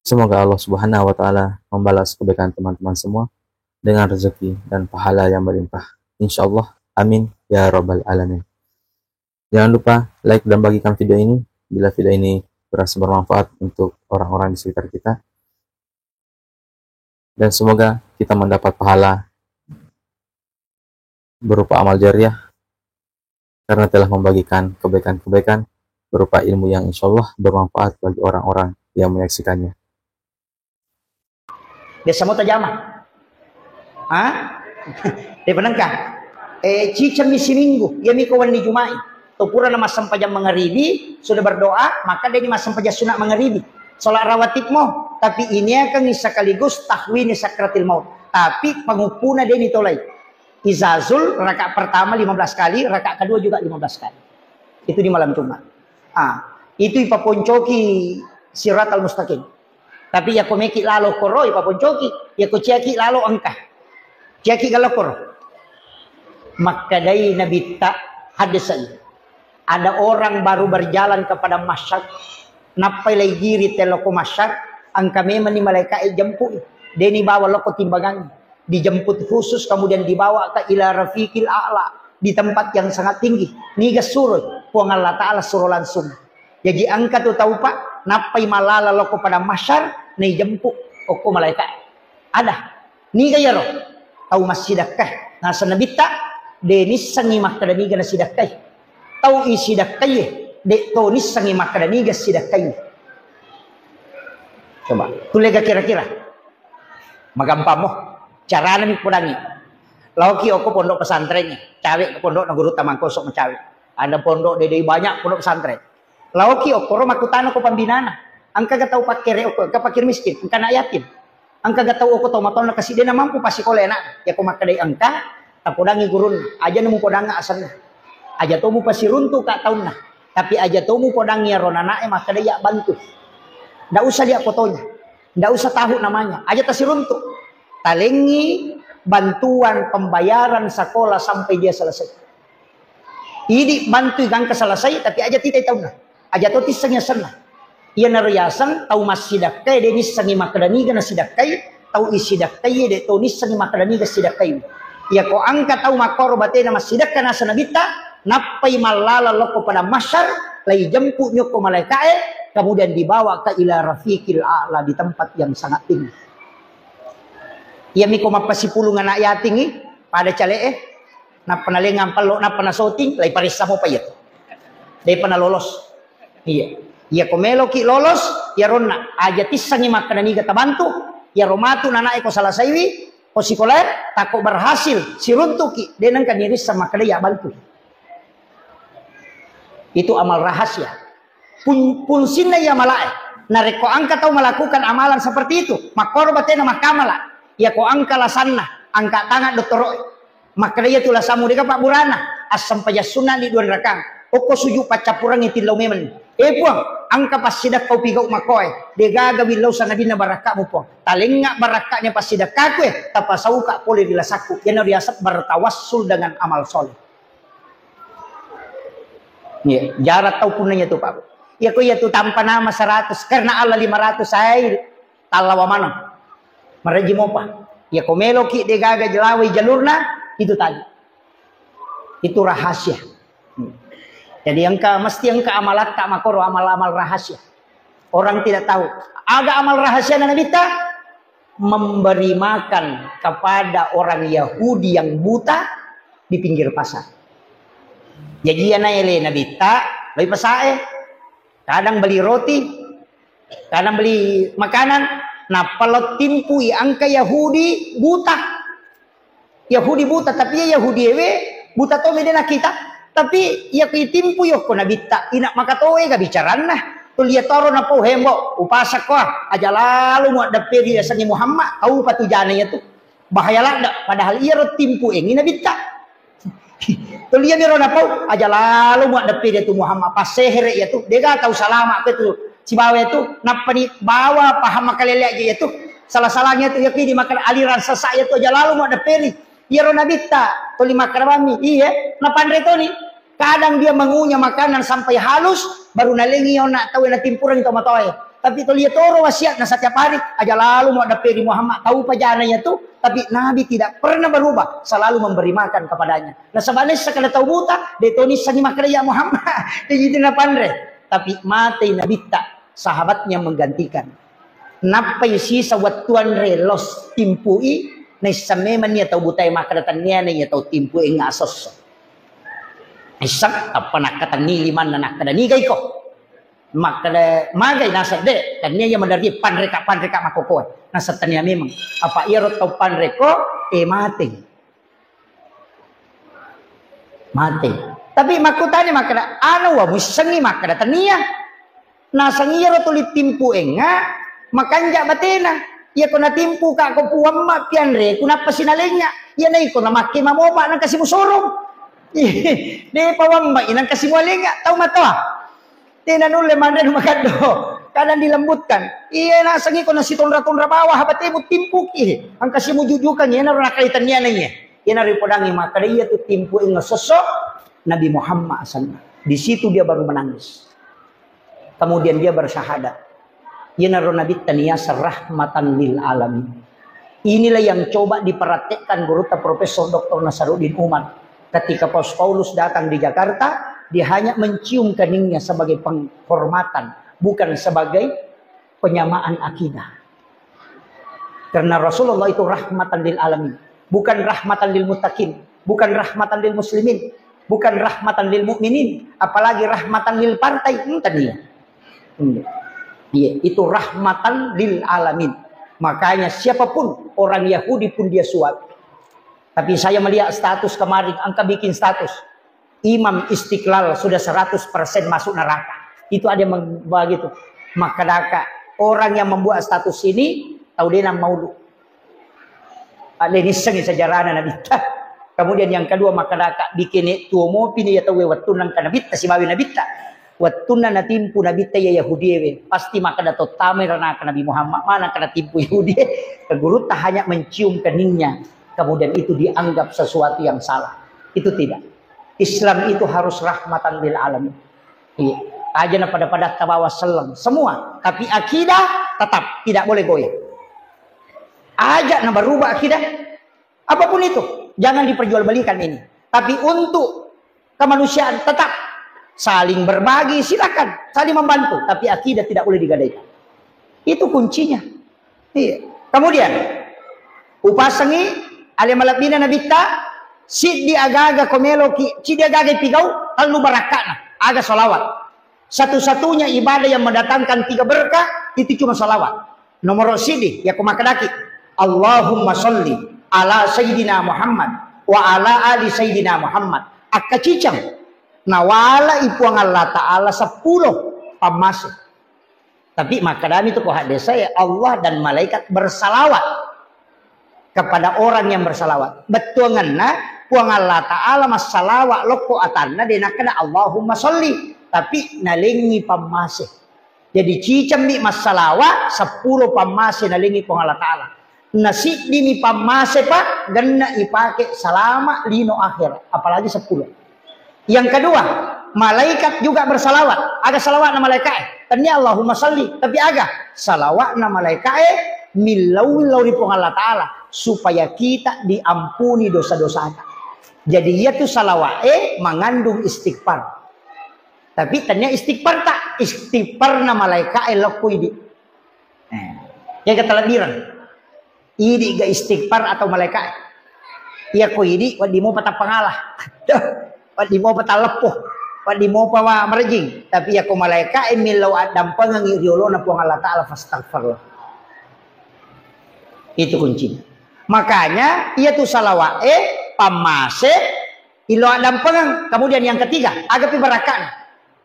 Semoga Allah Subhanahu wa Ta'ala membalas kebaikan teman-teman semua dengan rezeki dan pahala yang melimpah. Insya Allah. Amin ya Rabbal Alamin. Jangan lupa like dan bagikan video ini bila video ini berhasil bermanfaat untuk orang-orang di sekitar kita. Dan semoga kita mendapat pahala berupa amal jariah karena telah membagikan kebaikan-kebaikan berupa ilmu yang insya Allah bermanfaat bagi orang-orang yang menyaksikannya. Biasa mo tajama? Hah? Dia penengka. Eh, cicammi siminggu. Iya miko wenni Jumai. To pura na massempajang mangaribi, sudah berdoa, maka dia ni massempajang sunat mangaribi. Sholat rawatib mo. Tapi ini akan sekaligus tahwini sakratil maut. Tapi penguppuna dia ni tolai. Izazul rakaat pertama lima belas kali, rakaat kedua juga lima belas kali. Itu di malam Jumat. Ah, itu ipaponcoki siratal mustaqim. Tapi yako meki lalo koro ipaponcoki, yako ciaki lalo engka. Ciaki galo koro. Makkedai Nabitta hadis ini. Ada orang baru berjalan ke padang mahsyar, nappai lai giri teloko mahsyar, engka memang ni malaikat jemput, deni bawa loko timbangan, dijemput khusus, kemudian dibawa ke ila rafiqil a'la, di tempat yang sangat tinggi. Niga suro, Puang Allah Ta'ala suro langsung. Jadi engka tu tau, Pak, nappai malala loko padang mahsyar, nai jemput okko malaikat. Ada. Niga iyaro? Tau massidakka. Naseng Nabitta, de nissengngi makkeda niga nasidakkai. Tau isidakkai, de to nissengngi makkeda niga sidakkai. Coba, tulega kira-kira. Magampang mo. Carana mi podangi. Laoki okko pondok pesantren, cawe ke pondok na guru tamangkosok macawe. Ada pondok dede banyak pondok pesantren. Laoki okkoro makkutana ko pambinana. Engka ga tau pakkere okko, engka fakir miskin, engka anak yatim. Engka ga tau okko tau matonna kasi dena mampu pasikola anak. Ya ko makkedai engka, tapodangi gurunna. Aja nemu podanga asenna. Aja to mupasiruntu ka taunna. Tapi aja to mupodangngi iyaro nanae makkeda iya bantu. Ndak usah lihat fotonya. Ndak usah tahu namanya. Aja tasiruntu. Talengngi bantuan pembayaran sekolah sampai dia selesai. Idi bantui gangka selesai, tapi aja titai taunna. Aja to tissengi asenna. Iyanaro yaseng tau massidakkai, de nissengi makkeda niga nasidakkai, tau isidakkai, de to nissengi makkeda niga sidakkai. Iyako angka tau makkoro batena massidakka naseng Nabitta, nappai mallala lokko padang mahsyar, lai jemput nyokko malaikae, kemudian dibawa ke ila rafiqil a'la, di tempat yang sangat tinggi. Iyami ko mappasipulung anak yatingi, pada cale'e, nappa nalengang pello, nappa nasoting, lai paressa mopa iya. Depa nalolos. Iya. Iya ko meloki lolos, iyaronna aja tissengi makkeda niga tabantu, iyaro matu nanae ko salasaiwi, ko sikolae, tako berhasil, siruntuki, de nengka nirissa makkeda iya bantu. Itu amal rahasia. Pun, pungsinna iya malae. Narekko angka tau melakukan amalan seperti itu, makkoro batena makkamala. Iya ko angka lasanna, angka tangan dottoro. Makkeda iya tu lasamu dega pabburana, assempajang sunna di dua rakang. Okko suju paccappurangngi tillau memeng. Eh Puang, angka passidakka upigau makkoe. Degaga willau sangadinna barakkamu Puang. Talengnga barakkanya passidakkakue, tapasauka pole ri lasakku. Iyana riaseng bertawassul dengan amal soleh. Iya, jarak tau punnanya tu, Pak. Iya ko iya tu tanpa nama seratus, karena Allah lima ratus, ai tallawa maneng. Maraji mopa. Iya ko meloki degaga jelawai jalurna, itu tadi. Itu rahasia. Hmm. Jadi engka, mesti engka amalatta makoro amal-amal rahasia. Orang tidak tahu. Aga amal rahasia Nabitta? Memberi makan kepada orang Yahudi yang buta di pinggir pasar. Jadi iya naele Nabitta, loi pasae, kadang beli roti, kadang beli makanan, nappa lo timpui angka Yahudi buta. Yahudi buta, tapi iya Yahudi ewe buta to mede nakita. Tapi iya kitimpu yokko Nabitta, ina makatoe ga bicaranna. Tulia toro napau hembo, upasakko, aja lalu muaddepperi yasengnge Muhammad, tau patujana iya tu. Bahaya ladde, padahal iyaro timpu engi Nabitta. Tulia miro napau, aja lalu muaddepperi tu Muhammad, passehere iya tu, dega tau salama ke tu, sibawa iya tu, nappani bawa paham makalele aja iya tu, salah-salahnya tu, iya kidi makan aliran sesak iya tu, aja lalu muaddepperi. Iyaro Nabitta, tuli makkarabammi, iye, napanre toni. Kadang dia mengunyah makanan sampai halus, baru nalengi onna tau na timpuran to matoe. Tapi tuli toro wasiatna setiap hari, aja lalu muaddepperi Muhammad, tau pajana iya tu, tapi Nabi tidak pernah berubah, selalu memberi makan kepadanya. Nasaba nessa kada tau buta, de toni sani makkeda ya Muhammad, de itu napanre. Tapi matei Nabitta, sahabatnya menggantikan. Nappai sisa wettu anre los timpui, naisseng memang nia tau butae makkeda tennia na iya tau timpui engnga sosso. Naisseng, tappa nakkatenni limanna nakkeda, "Niga iko?" Makkeda, "Magai naseng de, tennia iya maderri panreka-panreka makkokoe." Naseng tennia memang. Apa iyaro tau panreko, eh, mate. Mate. Tapi makkutani makkeda, "Anu wa muissengi?" Makkeda, "Tennia." Naseng iyaro tuli timpu engnga, makanja batena. Iyako natimpu ka ko puamma pianre, kunappa sinalengnga. Iya naiko namakke mamopa nangka simusorong. Depa wamma inangka simualengnga, tau matoa. Tena nulle manre nu makaddo. Kadang dilembutkan. Iya nasengi ko nasitonra-tonra bawah batemu timpuki. Angka simujujukan, iyanaro nakaitanniana iya. Iyanaro ipodangi makkeda iya tu timpu engnga sosso Nabi Muhammad asenna. Di situ dia baru menangis. Kemudian dia bersyahadat. Iyanaro Nabitta niaseng rahmatan lil alamin. Inilah yang coba dipraktekkan gurutta Profesor Doktor Nasaruddin Umar. Ketika Paus Paulus datang di Jakarta, dia hanya mencium keningnya sebagai penghormatan, bukan sebagai penyamaan akidah. Karena Rasulullah itu rahmatan lil alamin, bukan rahmatan lil muttaqin, bukan rahmatan lil muslimin, bukan rahmatan lil mukminin, apalagi rahmatan lil partai. Enten iya. Hmm. Iya, itu rahmatan lil alamin. Makanya siapapun orang Yahudi pun dia suapi. Tapi saya melihat status kemarin, angka bikin status. Imam Istiqlal sudah seratus persen masuk neraka. Itu ada yang begitu. Maka daka, orang yang membuat status ini, tau dena maulu. Ada nissengi sejarahnya Nabitta. Kemudian yang kedua, maka daka, bikin tuo mopi ni ya tau wettu nangka Nabitta, sibawi Nabitta. Wettunna natimpu Nabitta iya Yahudie we, pasti makkeda, "Tottamai ranaka Nabi Muhammad, manakka natimpu Yahudie?" Gurutta hanya mencium keningnya, kemudian itu dianggap sesuatu yang salah. Itu tidak. Islam itu harus rahmatan lil alamin. Iya. Aja na pada-pada tabawa selleng semua, tapi akidah tetap tidak boleh goyah. Aja na berubah akidah, apapun itu, jangan diperjualbelikan ini. Tapi untuk kemanusiaan tetap saling berbagi, silakan saling membantu, tapi akidah tidak boleh digadaikan. Itu kuncinya. Iya. Kemudian upasengi ale malebbina Nabitta, siddi agaga ko meloki, siddi agaga ipigau, tellu barakka'na, aga salawat. Satu-satunya ibadah yang mendatangkan tiga berkah itu cuma salawat. Nomoro siddi, yako makkedaki, "Allahumma sholli ala Sayyidina Muhammad wa ala ali Sayyidina Muhammad." Akkaciceng nawala i Puang Allah Ta'ala seppulo pammase. Tapi makkedami tu ko haddesae, Allah dan malaikat bersalawat kepada orang yang bersalawat. Bettuanganna, Puang Allah Ta'ala massalawat lokko atanna, de nakkeda Allahumma sholli, tapi nalengi pammase. Jadi cicemmi massalawa seppulo pammase nalengi Puang Allah Ta'ala. Nasiddimi pammase, Pak, genna ipake salama lino akhirat, apalagi seppulo. Yang kedua, malaikat juga bersalawat. Aga salawatna malaikae? Tennia Allahumma salli, tapi aga salawatna malaikae millau-millau ri Puang Allah Ta'ala supaya kita diampuni dosa-dosata. Jadi iya tu salawat e mengandung istighfar. Tapi tennia istighfar tak? Istighfarna malaikae lokko idi. Eh, iya kata lebbiran. Idi ga istighfar atau malaikae? Iya ko idi, waddi mopa tappangala. Waddi mopa talleppo. Waddi mopa wa marejing. Tapi iya ko malaikae millau addampengengi riolona Puang Allah Ta'ala, fastaghfirullah. Itu kuncinya. Makanya iya tu salawat e pammase Illo addampengeng. Kemudian yang ketiga, agapi barakka'na.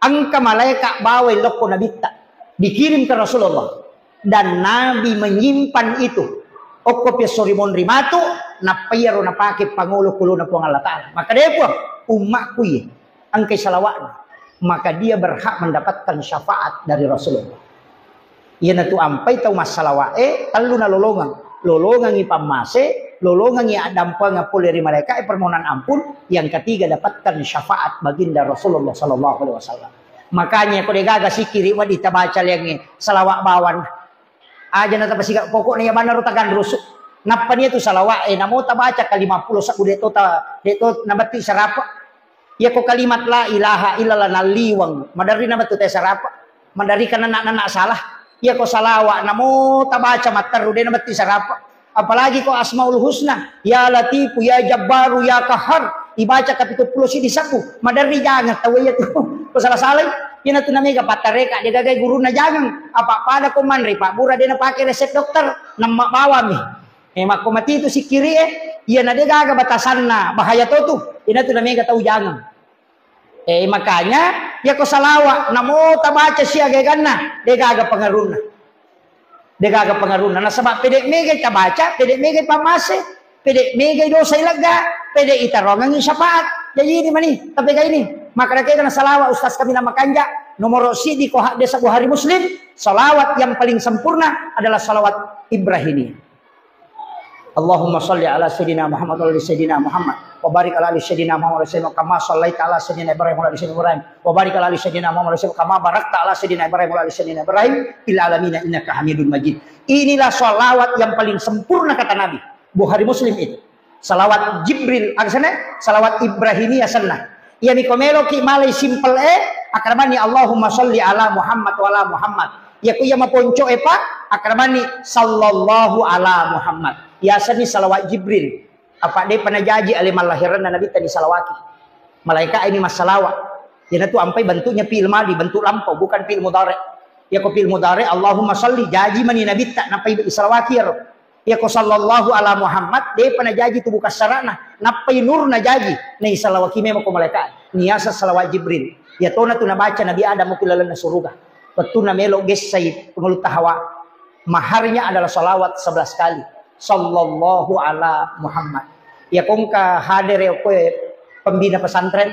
Engka malaika bawai lokko Nabitta, dikirim ke Rasulullah, dan Nabi menyimpan itu. Okko pi esso ri monri matu, nappa iyaro napake pangolo kulona Puang Allah Ta'ala. Maka de Puang, ummakku iye, engkai salawatna, maka dia berhak mendapatkan syafaat dari Rasulullah. Iyanatu ampai tau massalawa'e tellu nalolongeng. Lolongengngi pammase, lolongengngi addampengeng pole ri malaika'e permohonan ampun, yang ketiga dapatkan syafaat baginda Rasulullah sallallahu alaihi wasallam. Makanya ko degaga sikiri wedding tabaca liangnge salawat bawang. Aja na tapasiga pokokna iya bannaro taganrusu. Nappa nia tu salawa'e namo tabaca kalima pulo sabbu de to ta, de to nabetti sarapa. Iyako kalimat la ilaha illallah nalliweng, maderri namettu te sarapa, maderri ka nana-nana salah. Iyako salawa namo tabaca matteru de nametti sarapa. Apalagi ko Asmaul Husna, ya Latifu, ya Jabbaru, ya Qahhar, ibaca kapitu pulo siddi sabbu, maderri jangeng tau iya tu. Ko salah-salai, iyana tu namega pattareka, de gagai gurunna jangeng. Apa pada ko manre Pak Bura de napake resep dokter, namma bawami. Eh, makko mati tu sikkiri e, iyana de gaga batasanna, bahaya to tu. Iyana tu namega tau jangeng. Eh, makanya, iyako salawa, namo tabaca siaga eganna, de gaga pengaruhna. De gaga pengaruhna. Nasaba pede megai tabaca, pede megai pammase, pede megai dosa ilegga, pede itarongengi syafaat. Jadi ini mani, tapi kayak ini. Maka kena salawa Ustaz kami nama kanja, nomor sidi ko hadis Bukhari Muslim, salawat yang paling sempurna adalah salawat Ibrahimiyah. Allahumma salli ala Sayyidina Muhammad wa ala ali Sayyidina Muhammad. Wa barik ala ali Sayyidina Muhammad wa ala ali Sayyidina Muhammad. Kama sallaita ala Sayyidina Ibrahim wa ala ali Sayyidina Ibrahim. Wa barik ala ali Sayyidina Muhammad wa ala ali Sayyidina Muhammad. Kama barakta ala Sayyidina Ibrahim wa ala ali Sayyidina Ibrahim fil alamin innaka Hamidun Majid. Inilah salawat yang paling sempurna kata Nabi. Bukhari Muslim itu. Salawat Jibril, aga senna? Salawat Ibrahimiyah senna. Iyami ko meloki malai simple e, akkaramanni Allahumma salli ala Muhammad wa ala Muhammad. Iyako iya maponco e pa, akkaramanni sallallahu ala Muhammad. Yasenni salawat Jibril. Apa depa najaji ale mallahiranna Nabitta ni salawaki. Malaika ini massalawa. Iyanatu ampai bentuknya fi'il madi, bentuk lampau, bukan fi'il mudhari. Iyako fi'il mudhari, Allahumma salli, jaji mani Nabitta, nappai isalawaki iyaro. Iyako sallallahu ala Muhammad, depa najaji tu bukassarana, nappai nur najaji, naisalawaki memang ko malaikat. Niasa salawat Jibril. Iyatona tu nabaca Nabi Adam ku lalenna suruga. Wettunna melo gessai pengulutta Hawa. Maharnya adalah salawat sebelas kali. Sallallahu ala Muhammad. Iyako engka hadere okkoe pembina pesantren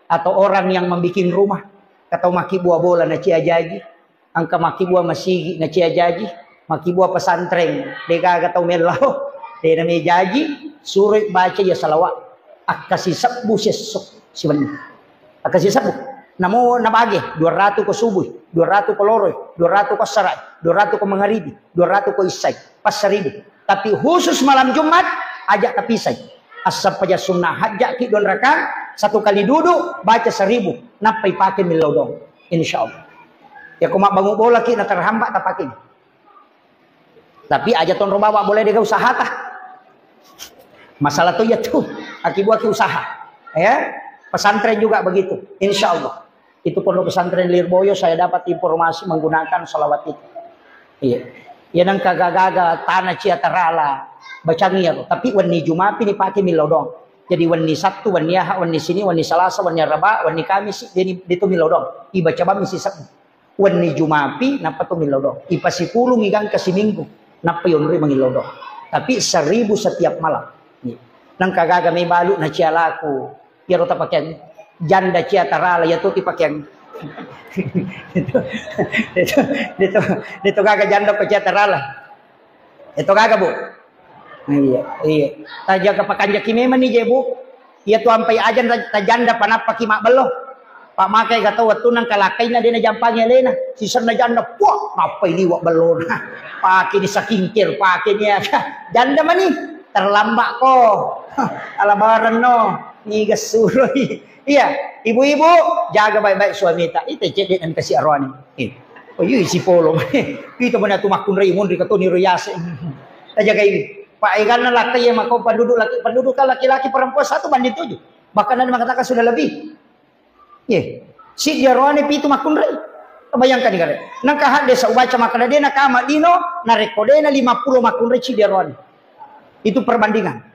atau orang yang membikin rumah. Engka tau makkibua bola na cia jaji, engka makkibua masigi na cia jaji, makkibua pesantren de gaga tau mellau, de na me jaji, suroi baca ya salawat. Akkasisebbu siesso siwenni. Akkasisebbu. Namo nabage, dua ratu ko subui, dua ratu ko loroi, dua ratu ko assarai, dua ratu ko mangaribi, dua ratu ko issai, passaribu. Tapi khusus malam Jumat, aja tapisai. Assampaja sunnah hajjaki dua rakaat, satu kali duduk, baca seribu, nappa ipake millau doang. Insya Allah. Ya, ko mabbangu bolaki na terhambat, tapake. Tapi aja tonro bawa boleh dega usahata. Masalah tu ya tu, akibu aki usaha. Ya, pesantren juga begitu. Insya Allah. Itu pondok pesantren Lirboyo, saya dapat informasi menggunakan salawat itu. Iya. Ya, nang kagaga-gaga tanah cia tarala, bacang iya ro. Tapi wenni Jumapi ni pake millau doang. Jadi wenni Sabtu, wenni Ahad, wenni Sini, wenni Salasa, wenni Araba, wenni Kamis, jadi itu millau doang. Ibaca bami si Sabtu. Wenni Jumapi, nappa tu millau doang. Ipasipulungi gangka siminggu, nappa yonroi mangillau doang. Tapi seribu setiap malam. Iya. Nang kagaga me balu na cia laku. Iyaro tapakeang janda cia tarala, iya tu tipakeang. Itu, itu, itu, itu gaga janda ko cia tarala. Itu gaga, Bu. Iya, iya. Tajaga pakanjaki memang ni je, Bu. Iya tu ampai ajang ta-, tajanda panappaki mabbello. Pak makai gato wettu nang kalakkaina de na jampangi alena. Sisenna janda, puak, nappai liwa bellona. Pake ni skincare, pake ni aga. Janda mani, terlambat ko. Alabarenno, niga suroi. Iya, ibu-ibu, jaga baik-baik suamita. Ite cedde nang kasi arwani. Eh. Oh, iya isi polo. Itu mana tu makkunrai munri katoni royase. Tajagai. Pak eganna lakkai ya mako penduduk laki, penduduk kan laki-laki perempuan satu banding tujuh. Bahkan ada mengatakan sudah lebih. Ye. Siddi aroane pitu makkunrai. Bayangkan ni kare. Nang ka hadde sa ubaca makkeda de na kama dino, narekko de na lima puluh makkunrai siddi aroane. Itu perbandingan.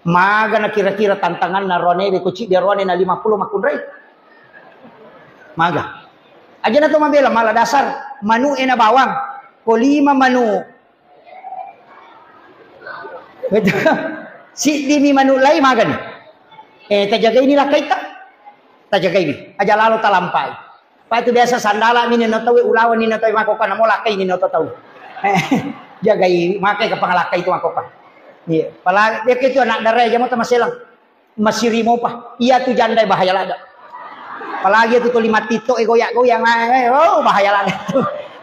Maga na kira-kira tantanganna aroane de ko siddi aroane na lima puluh makkunrai. Maga. Aja na to mabela mala dasar manu e na bawang. Ko lima manu Betul. Siddimi manu lai magani. Eh, tajagaini lakkaita. Tajagaini. Aja lalo talampai. Pak itu biasa sandala mini no tawe ulawan ni no tawe makoka namo lakkai ni no tau. Eh, jagai makai ke pangalakkai itu makoka. Iya, pala dia itu anak dara jamo tamaselang. Masiri mopa. Iya tu janda bahaya lada. Apalagi tu tuli matito e goyak-goyak, eh, oh, bahaya lada tu.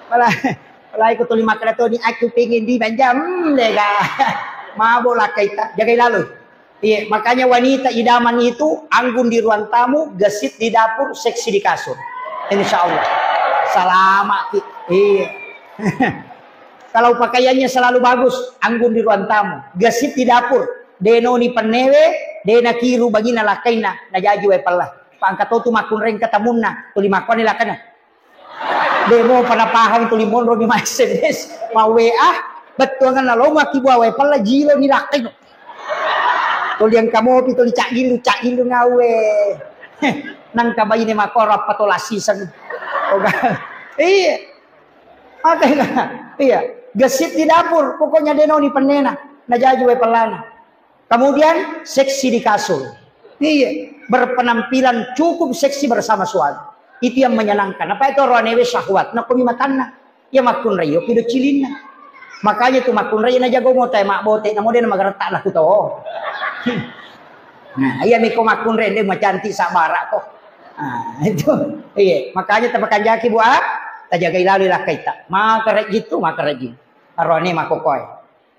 Apalagi, apalagi ko tuli makkeda to ni, "Aku pengen dimanja." Hmm, lega. Mabo lakkaita. Jagai lalo. Iya, makanya wanita idaman itu anggun di ruang tamu, gesit di dapur, seksi di kasur. Insya Allah. Salama ki. Iya. Kalau pakaiannya selalu bagus, anggun di ruang tamu, gesit di dapur, de noni pennewe, de nakiru bagina lakkaina, najaji wae pella. Pangka to tu makkunreng katamunna, tuli makkoni lakkaina. De mo pada pahang tuli monro ni ma S M S, ma W A, bettuangan nalo maki bua wae pella jilo ni lakkaina. Tuli engka mopi, tuli caggilu, caggilu ngawe. Nangka baine makoro apa to lasiseng. Oga. Iya. Maka, iya, gesit di dapur, pokoknya de noni pennena, najaji wae pellana. Kemudian seksi di kasur. Iya, berpenampilan cukup seksi bersama suami. Itu yang menyenangkan. Apa itu roanewe syahwat? Nakomi matanna. Ya makkunrai yo pido cilinna. Makanya tu makkunrai na jago mo tai mabbote, namo de na magaretta laku to. Nah, iya miko makkunrai de macantik sabara ko. Nah, itu. Iya, makanya tapakanjaki bua, tajagai lalu lakkaita. Maka rejji tu, maka rejji. Arone makokoe.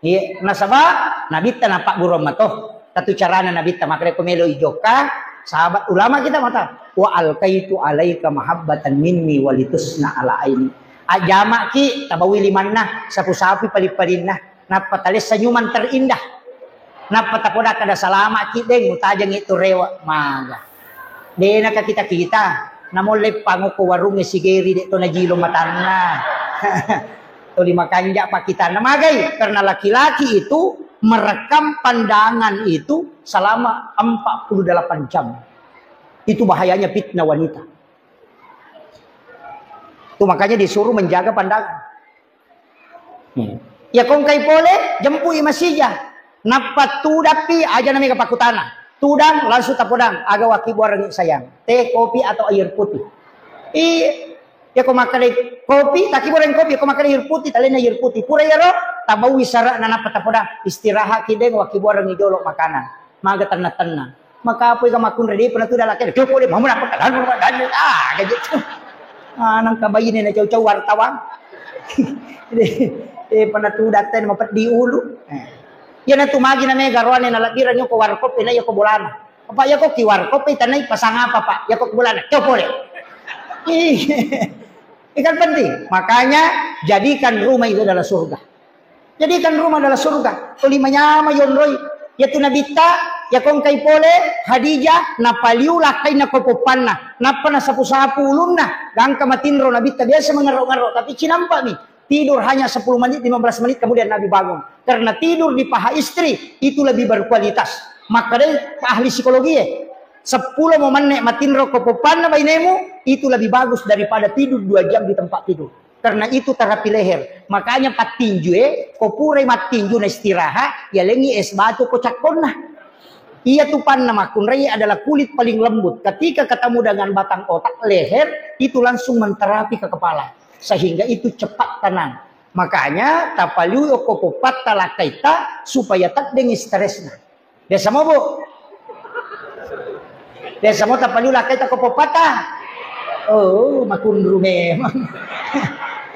Iya, nasaba nabitta napaggurung mato. Tatu carana nabitta makkeda ko melo ijokka, sahabat ulama kita mata. "Wa alqaitu alaika mahabbatan minni walitusna ala aini." Ajamaki tabawi limanna, sapu-sapu pali-palinna. Nappa talessa senyuman terindah. Nappa tapoda kada salama ki deng, utajangi tu rewa maga. De na ka kita-kita, namolle panguko warungnge sigeri de to najilo matanna. Tuli makanja pakitanna magai, karena laki-laki itu merekam pandangan itu selama empat puluh delapan jam. Itu bahayanya fitnah wanita. Itu makanya disuruh menjaga pandangan. Hmm. Ya kongkai pole, jempui masija. Nappa tudappi aja na mega pakutana. Tudang, langsung tapodang, aga wakkibbuarengngi sayang. Teh, kopi, atau air putih? I, yako makkeda kopi, takibbuareng kopi, yako makkeda air putih, talenna air putih. Pura iyaro, tabaui sara'na nappa tapodang. Istirahat ki deng, wakkibbuarengngi jolo makanan. Maga tenna-tenna. Maka apa ga makkunrai, depa natudang lakkeda. Coba deh, mamu nappa kadang, kadang. Ah, gitu. Ah, nangka baine na cau-cau wartawan. Eh, pernah tudang teh mapeddi ulu. Eh. Iyanatu magi na mega roane nalabbirang yoko warkop, na yoko bolana. Apa yako ki warkop, itanai pasang apa, Pak? Yako bolana, coba deh. Iya. Ini kan penting. Makanya jadikan rumah itu adalah surga. Jadikan rumah adalah surga. Tuli manyama yonroi. Yatu nabitta, yako engkai pole, Khadijah, napaliu lakkainna ko poppanna. Nappa nasapu-sapu ulunna. Gangka matinro nabitta biasa mengerok-ngerok, tapi cinampa mi. Tidur hanya sepuluh menit, lima belas menit, kemudian Nabi bangun. Karena tidur di paha istri itu lebih berkualitas. Makkedai ahli psikologi, eh, sepuluh menit matinro ko poppanna bainemu, itu lebih bagus daripada tidur dua jam di tempat tidur. Karena itu terapi leher. Makanya pattinju, eh, ko purai mattinju na istirahat, yalengi es batu ko cakkonna. Iya tu panna makkunrai adalah kulit paling lembut. Ketika ketemu dengan batang otak, leher itu langsung menterapi ke kepala. Sehingga itu cepat tenang. Makanya tapaliu okko poppatta lakkaitta supaya teddengngi stresna. Biasa mo, Bu? Biasa mo tapaliu lakkaitta ko poppatta? Oh, makunru memang.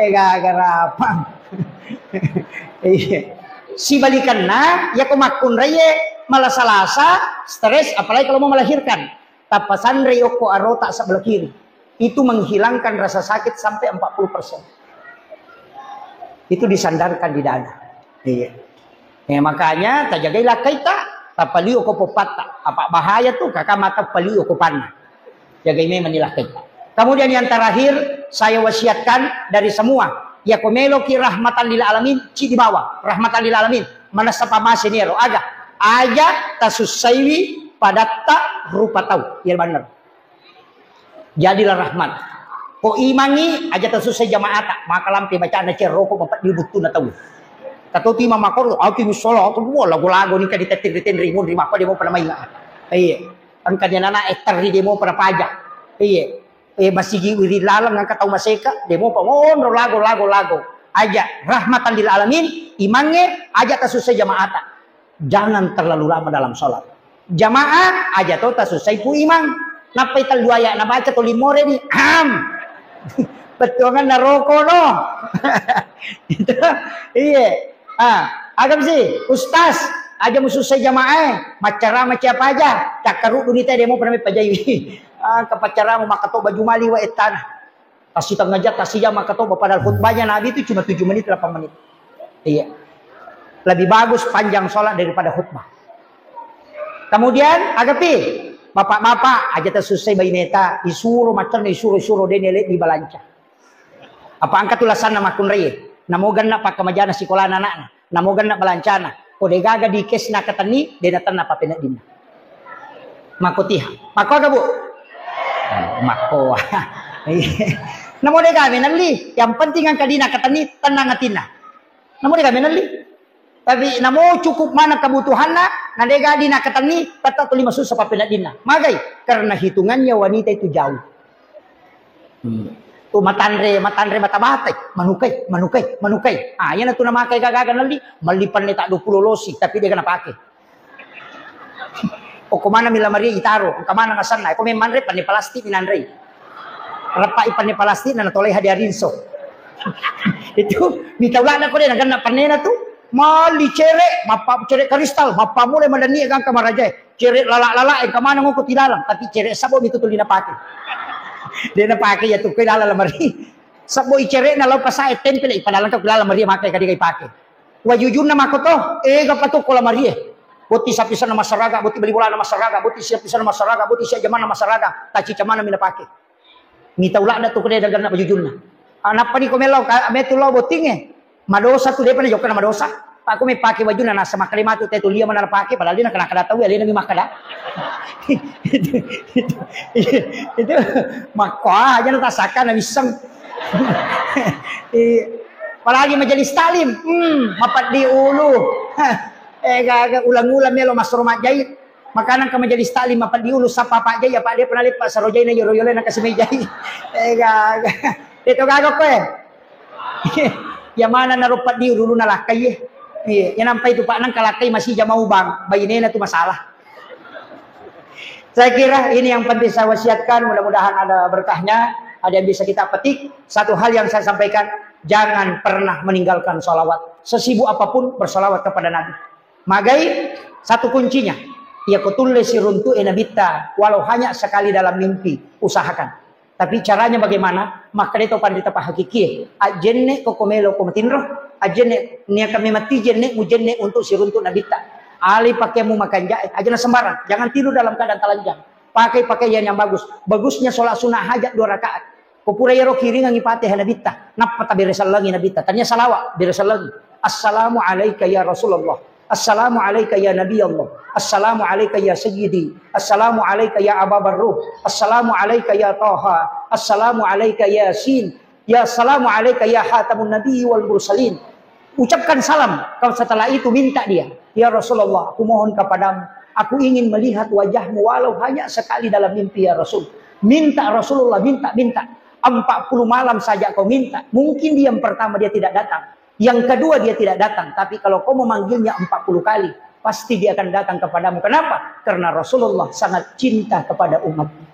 Eh, gaga rapang. Iya. Sibalikanna, yako makkunrai e, malasa-lasa, stres, apalagi kalau mau melahirkan. Tappa sanrei okko arota sebelah kiri. Itu menghilangkan rasa sakit sampai empat puluh persen. Itu disandarkan di dada. Iya. Eh, makanya tajagai lakkaitta, tapaliu ko poppatta. Apa bahaya tu, kaka mata paliu ko panna. Jagai memang ni lakkaitta. Kemudian yang terakhir, saya wasiatkan dari semua, yako meloki rahmatan lil alamin, ci di bawah, rahmatan lil alamin. Manessa pamase ni ero, aga? Aja tasussaiwi padatta rupa tau. Iya bener. Jadilah rahmat. Ko imangi aja tasussai jamaata, maka lampe bacana cerroko mapeddi buttuna tau. Tato tu imang makoro, aku musala, aku lago-lago ni ka ditetteng-tetteng rimun ri mako demo pada mainga. Iya. Engka nana etter ri demo pada paja. Iya. Eh, masigi wiri laleng engka tau maseka, demo pa monro lago-lago-lago. Aja rahmatan lil alamin, imange aja tasussai jamaata. Jangan terlalu lama dalam sholat. Jamaah aja to tasussai ku imang. Nappai tellu ayat nabaca to limore ni. Am. Bettuangan naroko no. Itu, iye. Ah, agam sih, Ustaz, aja musussai jamaah, maccarama siapa aja, cakkaruddu ni te demo pernah pajai. Ah, kepacaramu maka to baju mali wa ettana. Tasitengah jam, tasijam maka to, padahal khutbahnya Nabi itu cuma tujuh menit, delapan menit. Iya. Lebih bagus panjang sholat daripada khutbah. Kemudian, agapi, bapak-bapak, aja tasussai baineta, isuro macam isuro, isuro dene le di balanca. Apa engka tu lasanna makkunraie? Namo genna pakkamajana sikolana anakna, namo genna balancana. Ko de gaga di kes nakatenni, de natenna papeneddinna. Makko tiha. Makko aga, Bu? Makko. Namo de gaga menelli, yang penting engka di nakatenni, tenang atinna. Namo de gaga menelli. Tapi namo cukup mana kebutuhanna, na de gaga di nakatenni, tetap tu lima sussa papeneddinna. Magai? Karena hitungannya wanita itu jauh. Hmm. Tu matanre, matanre mata-matai, manukai, manukai, manukai. Ah, iyana tu namakai gaga-gaga nelli, melli penne tak dua puluh losi, tapi de gaga napake. Okko mana mi lamarie itaro, engka mana ngasanna, ko memang re penne plastik ni nanrei. Reppai penne plastik na natolai hadiah rinso. Itu mita ulana ko de nagenna pennena tu, melli cere, mappa cere kristal, mappa mulai madanni gangka marajae. Cere lala-lala engka maneng ko tilalang, tapi cere sabo mi tu tuli napake. De napake ya tu ko lala lamari. Sabo i cere na lao pasae tempel i padalang ko lala lamari make kadi ipake. Wajujunna makoto, ega patu ko lamari e. Boti sapisanna masyarakat, boti bali bolana masyarakat, boti siapisanna masyarakat, boti siajamanna masyarakat, taci camana mi napake. Mita ula'na tu kede daganna pajujunna. Ah, nappa ni ko melo ka, metu lao bottingnge. Madosa tu depa najokka na madosa. Pak, ko mepake bajunna nasa makkeda matu te tu lia mana napake, padahal dia nakana kada tau, alena mi makkeda. Itu, itu, itu, itu makko aja na tasaka na wisseng. Iya. Apalagi majelis taklim, hmm, mapeddi ulu. Eh, gaga ulang-ulang melo masro majjai. Makanang ke majelis taklim, apa diulu sapa Pak Jai, apa dia pernah lipat sarojai na yoro-yolo na kasi mejai. Eh, gaga. Itu gaga kowe. Ya mana narupa diulu na lakkai. Iya, ya nampai tu Pak nang kalakai masih jamau bang. Bayinena tu masalah. Saya kira ini yang penting saya wasiatkan, mudah-mudahan ada berkahnya, ada yang bisa kita petik. Satu hal yang saya sampaikan, jangan pernah meninggalkan salawat. Sesibuk apapun, bersalawat kepada Nabi. Magai, satu kuncinya, iya ko tulle siruntu e Nabitta, walau hanya sekali dalam mimpi, usahakan. Tapi caranya bagaimana? Makkeda to panrita pahakikie, ajjenne ko komelo ko matinro, ajjenne niaka memang ti jenne mujenne untuk siruntu Nabitta. Ali pakaianmu makanjak, aja na sembarang, jangan tidur dalam keadaan telanjang. Pakai pakaian yang bagus. Bagusnya sholat sunnah hajat dua rakaat. Ko pura iyaro kiringangi Fatihah Nabitta, nappa tabere sellengi Nabitta. Tania salawa, bere sellengi. Assalamu alaika ya Rasulullah. Assalamu alaika ya Nabi Allah. Assalamu alaika ya Sayyidi. Assalamu alaika ya Aba Barruh. Assalamu alaika ya Taha. Assalamu alaika Yasin. Ya assalamu alaika ya Khatamun Nabi wal Mursalin. Ucapkan salam. Kalau setelah itu minta dia, "Ya Rasulullah, aku mohon kepadamu, aku ingin melihat wajahmu walau hanya sekali dalam mimpi, ya Rasul." Minta Rasulullah, minta, minta. Empat puluh malam saja kau minta. Mungkin dia yang pertama dia tidak datang. Yang kedua dia tidak datang. Tapi kalau kau memanggilnya empat puluh kali, pasti dia akan datang kepadamu. Kenapa? Karena Rasulullah sangat cinta kepada umatnya.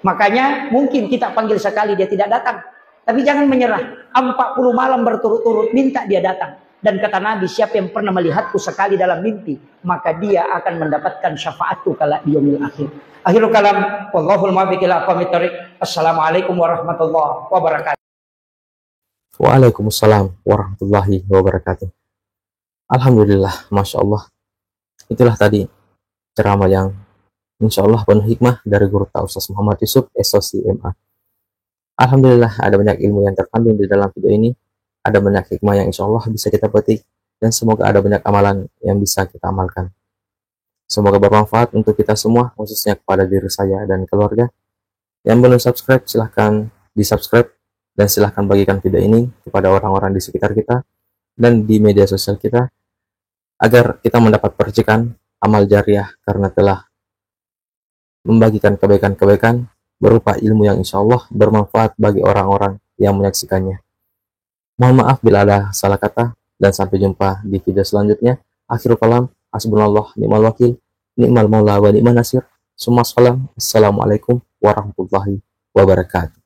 Makanya mungkin kita panggil sekali dia tidak datang. Tapi jangan menyerah. Empat puluh malam berturut-turut minta dia datang. Dan kata Nabi, "Siapa yang pernah melihatku sekali dalam mimpi, maka dia akan mendapatkan syafaatku kelak di yaumil akhir." Akhirul kalam, wallahul muwaffiq ila aqwamit thariq. Assalamualaikum warahmatullahi wabarakatuh. Waalaikumsalam warahmatullahi wabarakatuh. Alhamdulillah, Masya Allah. Itulah tadi ceramah yang insya Allah penuh hikmah dari guru kita Ustaz Muhammad Yusuf, S O C M A. Alhamdulillah, ada banyak ilmu yang terkandung di dalam video ini. Ada banyak hikmah yang insya Allah bisa kita petik. Dan semoga ada banyak amalan yang bisa kita amalkan. Semoga bermanfaat untuk kita semua, khususnya kepada diri saya dan keluarga. Yang belum subscribe, silahkan di-subscribe. Dan silahkan bagikan video ini kepada orang-orang di sekitar kita dan di media sosial kita, agar kita mendapat percikan amal jariah karena telah membagikan kebaikan-kebaikan berupa ilmu yang insya Allah bermanfaat bagi orang-orang yang menyaksikannya. Mohon maaf bila ada salah kata, dan sampai jumpa di video selanjutnya. Akhirul kalam, hasbunallah ni'mal wakil, ni'mal maula wa ni'man nasir. Summa salam. Assalamualaikum warahmatullahi wabarakatuh.